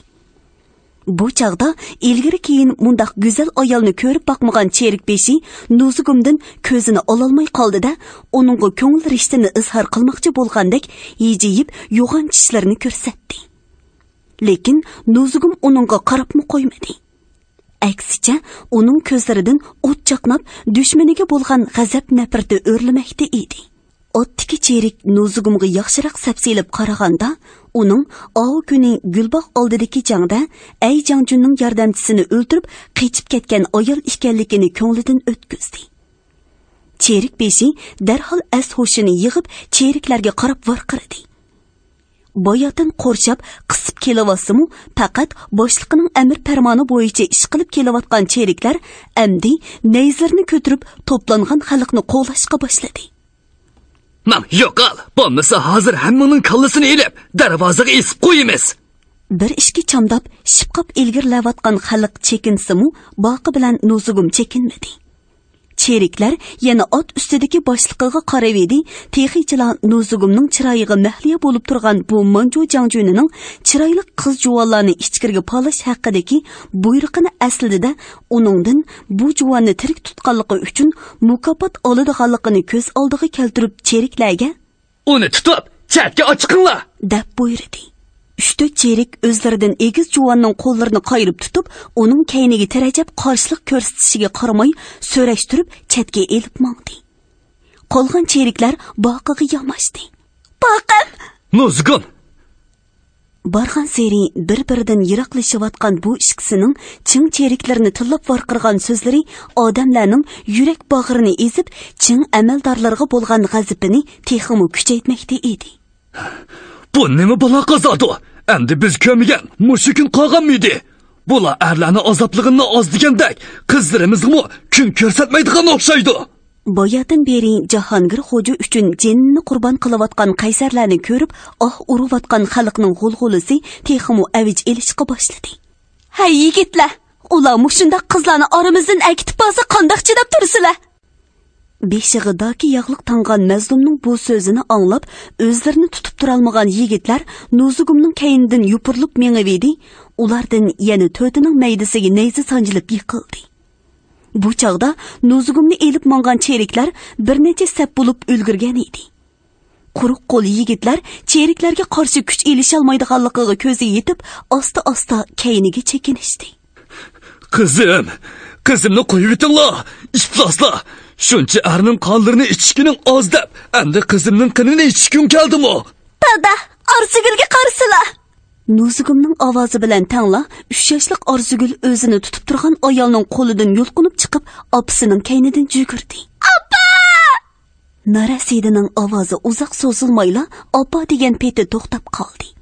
بۇ چاغدا ئىلگىرى كېيىن مۇنداق گۈزەل ئايالنى كۆرۈپ باقمىغان چېرىك بېشى نوزۇگۇمدىن كۆزىنى ئالالماي قالدى-دە، ئۇنىڭغا كۆڭۈل رىشتىنى ئىزھار قىلماقچى بولغاندەك ھىجىيىپ يوغان چىشلىرىنى كۆرسەتتى. لېكىن نوزۇگۇم ئۇنىڭغا قاراپمۇ قويمىدى. ئەكسىچە، ئۇنىڭ كۆزلىرىدىن ئوت چاقناپ، دۈشمىنىگە بولغان غەزەپ نەپرىتى ئۆرلىمەكتە ئىدى. ئاتتىكى چېرىك نوزۇگۇمغا ياخشىراق سەپسېلىپ قارىغاندا، ئۇنىڭ ئاۋۇ كۈنى گۈلباغ ئالدىدىكى جەڭدە ئەي جاڭجۈننىڭ ياردەمچىسىنى ئۆلتۈرۈپ قېچىپ كەتكەن ئايال ئىكەنلىكىنى كۆڭلىدىن ئۆتكۈزدى. چېرىك بېشى دەرھال ئەس-ھوشىنى يىغىپ، چېرىكلەرگە قاراپ ۋارقىرىدى. باياتىن قورشاپ، قىسىپ كېلىۋاتسىمۇ، پەقەت باشلىقىنىڭ ئەمىر پەرمانى بويىچە ئىش قىلىپ كېلىۋاتقان چېرىكلەر ئەمدى نەيزىلىرىنى كۆتۈرۈپ، توپلانغان خەلقنى قوغلاشقا باشلىدى. ماڭ، يوقال! بولمىسا ھازىر ھەممىڭنىڭ كاللىسىنى ئېلىپ، دەرۋازىغا ئېسىپ قويىمىز! بىر ئىشىككە چامداپ، شىپقاپ ئىلگىرىلەۋاتقان خەلق چېكىنسىمۇ، باقى بىلەن نوزۇگۇم چېكىنمىدى. چېرىكلەر يەنە ئات ئۈستىدىكى باشلىقىغا قاراۋىدى، تېخىچىلا نوزۇگۇمنىڭ چىرايىغا مەھلىيە بولۇپ تۇرغان بۇ مانجۇ جاڭجۈنىنىڭ چىرايلىق قىز جۇۋانلارنى ئىچكىرىگە پالاش ھەققىدىكى بۇيرۇقىنى ئەسلىدە ئۇنىڭدىن بۇ جۇۋاننى تىرىك تۇتقانلىقى ئۈچۈن مۇكاپات ئالىدىغانلىقىنى كۆز ئالدىغا كەلتۈرۈپ، چېرىكلەرگە، ئۇنى تۇتۇپ، چەتكە ئاچىقىڭلار! دەپ بۇيرۇدى. ئۈچ-تۆت چېرىك ئۆزلىرىدىن ئېگىز جۇۋاننىڭ قوللىرىنى قايرىپ تۇتۇپ، ئۇنىڭ كەينىگە تىرەجەپ قارشىلىق كۆرسىتىشىگە قارىماي، سۆرەشتۈرۈپ چەتكە ئېلىپ ماڭدى. قالغان چېرىكلەر باقىغا ياماشتى. باقىم! نوزۇگۇم! بارغانسېرى بىر-بىرىدىن يىراقلىشىۋاتقان بۇ ئىككىسىنىڭ چىڭ چېرىكلىرىنى تىللاپ ۋارقىرىغان سۆزلىرى ئادەملەرنىڭ يۈرەك باغرىنى ئېزىپ، چىڭ ئەمەلدارلىرىغا بولغان غەزىپىنى تېخىمۇ كۈچەيتمەكتە ئىدى. بۇ نېمە بالا قازادۇ؟ ئەمدى بىز كۆرمىگەن مۇشۇ كۈن قالغانمىدى؟ بۇلار ئەرلەرنى ئازابلىغىنىنى ئاز دېگەندەك، قىزلىرىمىزغىمۇ كۈن كۆرسەتمەيدىغان ئوخشايدۇ. باياتىن بېرى جاھانگىر خوجا ئۈچۈن جېنىنى قۇربان قىلىۋاتقان قەيسەرلەرنى كۆرۈپ، ئاھ ئۇرۇۋاتقان خەلقنىڭ غۇلغۇلىسى تېخىمۇ ئەۋج ئېلىشقا باشلىدى. ھەي يىگىتلەر، ئۇلار مۇشۇنداق قىزلارنى ئارىمىزدىن ئەكېتىپ بارسا قانداق چىداپ تۇرىسىلەر؟ بېشىغا داكى ياغلىق تاڭغان مەزلۇمنىڭ بۇ سۆزىنى ئاڭلاپ، ئۆزلىرىنى تۇتۇپ تۇرالمىغان يىگىتلەر نوزۇگۇمنىڭ كەينىدىن يوپۇرۇلۇپ مېڭىۋىدى، ئۇلاردىن يەنە تۆتىنىڭ مەيدىسىگە نەيزە سانجىلىپ يىقىلدى. بۇ چاغدا نوزۇگۇمنى ئېلىپ ماڭغان چېرىكلەر بىر نەچچە سەپ بولۇپ ئۈلگۈرگەن ئىدى. قۇرۇق قول يىگىتلەر چېرىكلەرگە قارشى كۈچ ئېلىشالمايدىغانلىقىغا كۆزى يېتىپ، ئاستا-ئاستا كەينىگە چېكىنىشتى. قىزىم، قىزىمنى قويۇۋېتىڭلار، ئىپلاسلار! شۇنچە ئەرنىڭ قانلىرىنى ئىچكىنىڭ ئاز دەپ، ئەمدى قىزىمنىڭ قېنىنى ئىچكۈڭ كەلدىمۇ؟ دادا، ئارزۇگۈلگە قارىسىلا! نوزۇگۇمنىڭ ئاۋازى بىلەن تەڭلا ئۈچ ياشلىق ئارزۇگۈل ئۆزىنى تۇتۇپ تۇرغان ئايالنىڭ قولىدىن يۇلقۇنۇپ چىقىپ، ئاپىسىنىڭ كەينىدىن يۈگۈردى. ئاپا! نارەسىدىنىڭ ئاۋازى ئۇزاق سوزۇلمايلا ئاپا دېگەن پېتى توختاپ قالدى.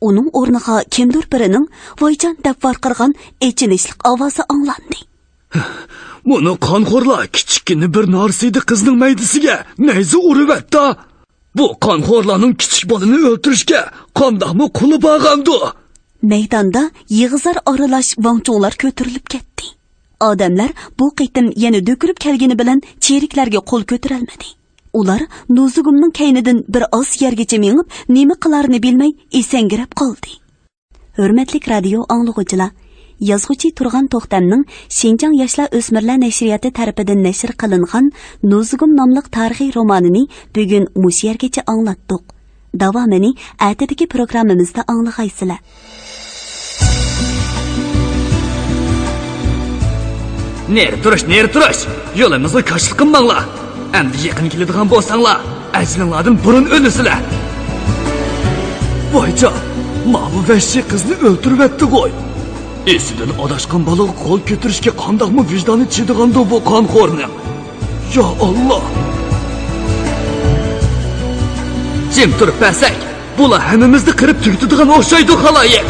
ئۇنىڭ ئورنىغا كىمدۇر بىرىنىڭ ۋايجان دەپ ۋارقىرىغان ئېچىنىشلىق ئاۋازى ئاڭلاندى. مۇنۇ قانخورلار كىچىككىنە بىر نارسىدە قىزنىڭ مەيدىسىگە نەيزە ئۇرۇۋەتتى. بۇ قانخورلارنىڭ كىچىك بالىنى ئۆلتۈرۈشكە قانداقمۇ قولى بارغاندۇ؟ مەيداندا يىغا-زار ئارىلاش ۋاڭ-چۇڭلار كۆتۈرۈلۈپ كەتتى. ئادەملەر بۇ قېتىم يەنە دۆكۈلۈپ كەلگىنى بىلەن چېرىكلەرگە قول كۆتۈرەلمىدى. ئۇلار نوزۇگۇمنىڭ كەينىدىن بىر ئاز يەرگىچە مېڭىپ، نېمە قىلارىنى بىلمەي ئېسەڭگىرەپ قالدى. ھۆرمەتلىك رادىيو ئاڭلىغۇچىلار، يازغۇچى تۇرغان توختەمنىڭ شىنجاڭ ياشلار ئۆسمۈرلەر نەشرىياتى تەرىپىدىن نەشر قىلىنغان نوزۇگۇم ناملىق تارىخىي رومانىنى بۈگۈن مۇشۇ يەرگىچە ئاڭلاتتۇق. داۋامىنى ئەتىدىكى پروگراممىمىزدا ئاڭلىغايسىلەر. نېرى تۇرۇش، نېرى تۇرۇش! يولىمىزغا كاشىلىق قىلماڭلار! ئەمدى يېقىن كېلىدىغان بولساڭلار، ئەجىلىڭلاردىن بۇرۇن ئۆلىسىلەر! ۋايجان، ماۋۇ ۋەھشىي قىزنى ئۆلتۈرۈۋەتتىغۇ! ئېسىدىن ئاداشقان بالىغا قول كۆتۈرۈشكە قانداقمۇ ۋىجدانى چىدىغاندۇ بۇ قانخورنىڭ؟ يا ئاللا! جىم تۇرۇپ بەرسەك، بۇلار ھەممىمىزنى قىرىپ تۈگىتىدىغان ئوخشايدۇ، خالايىق!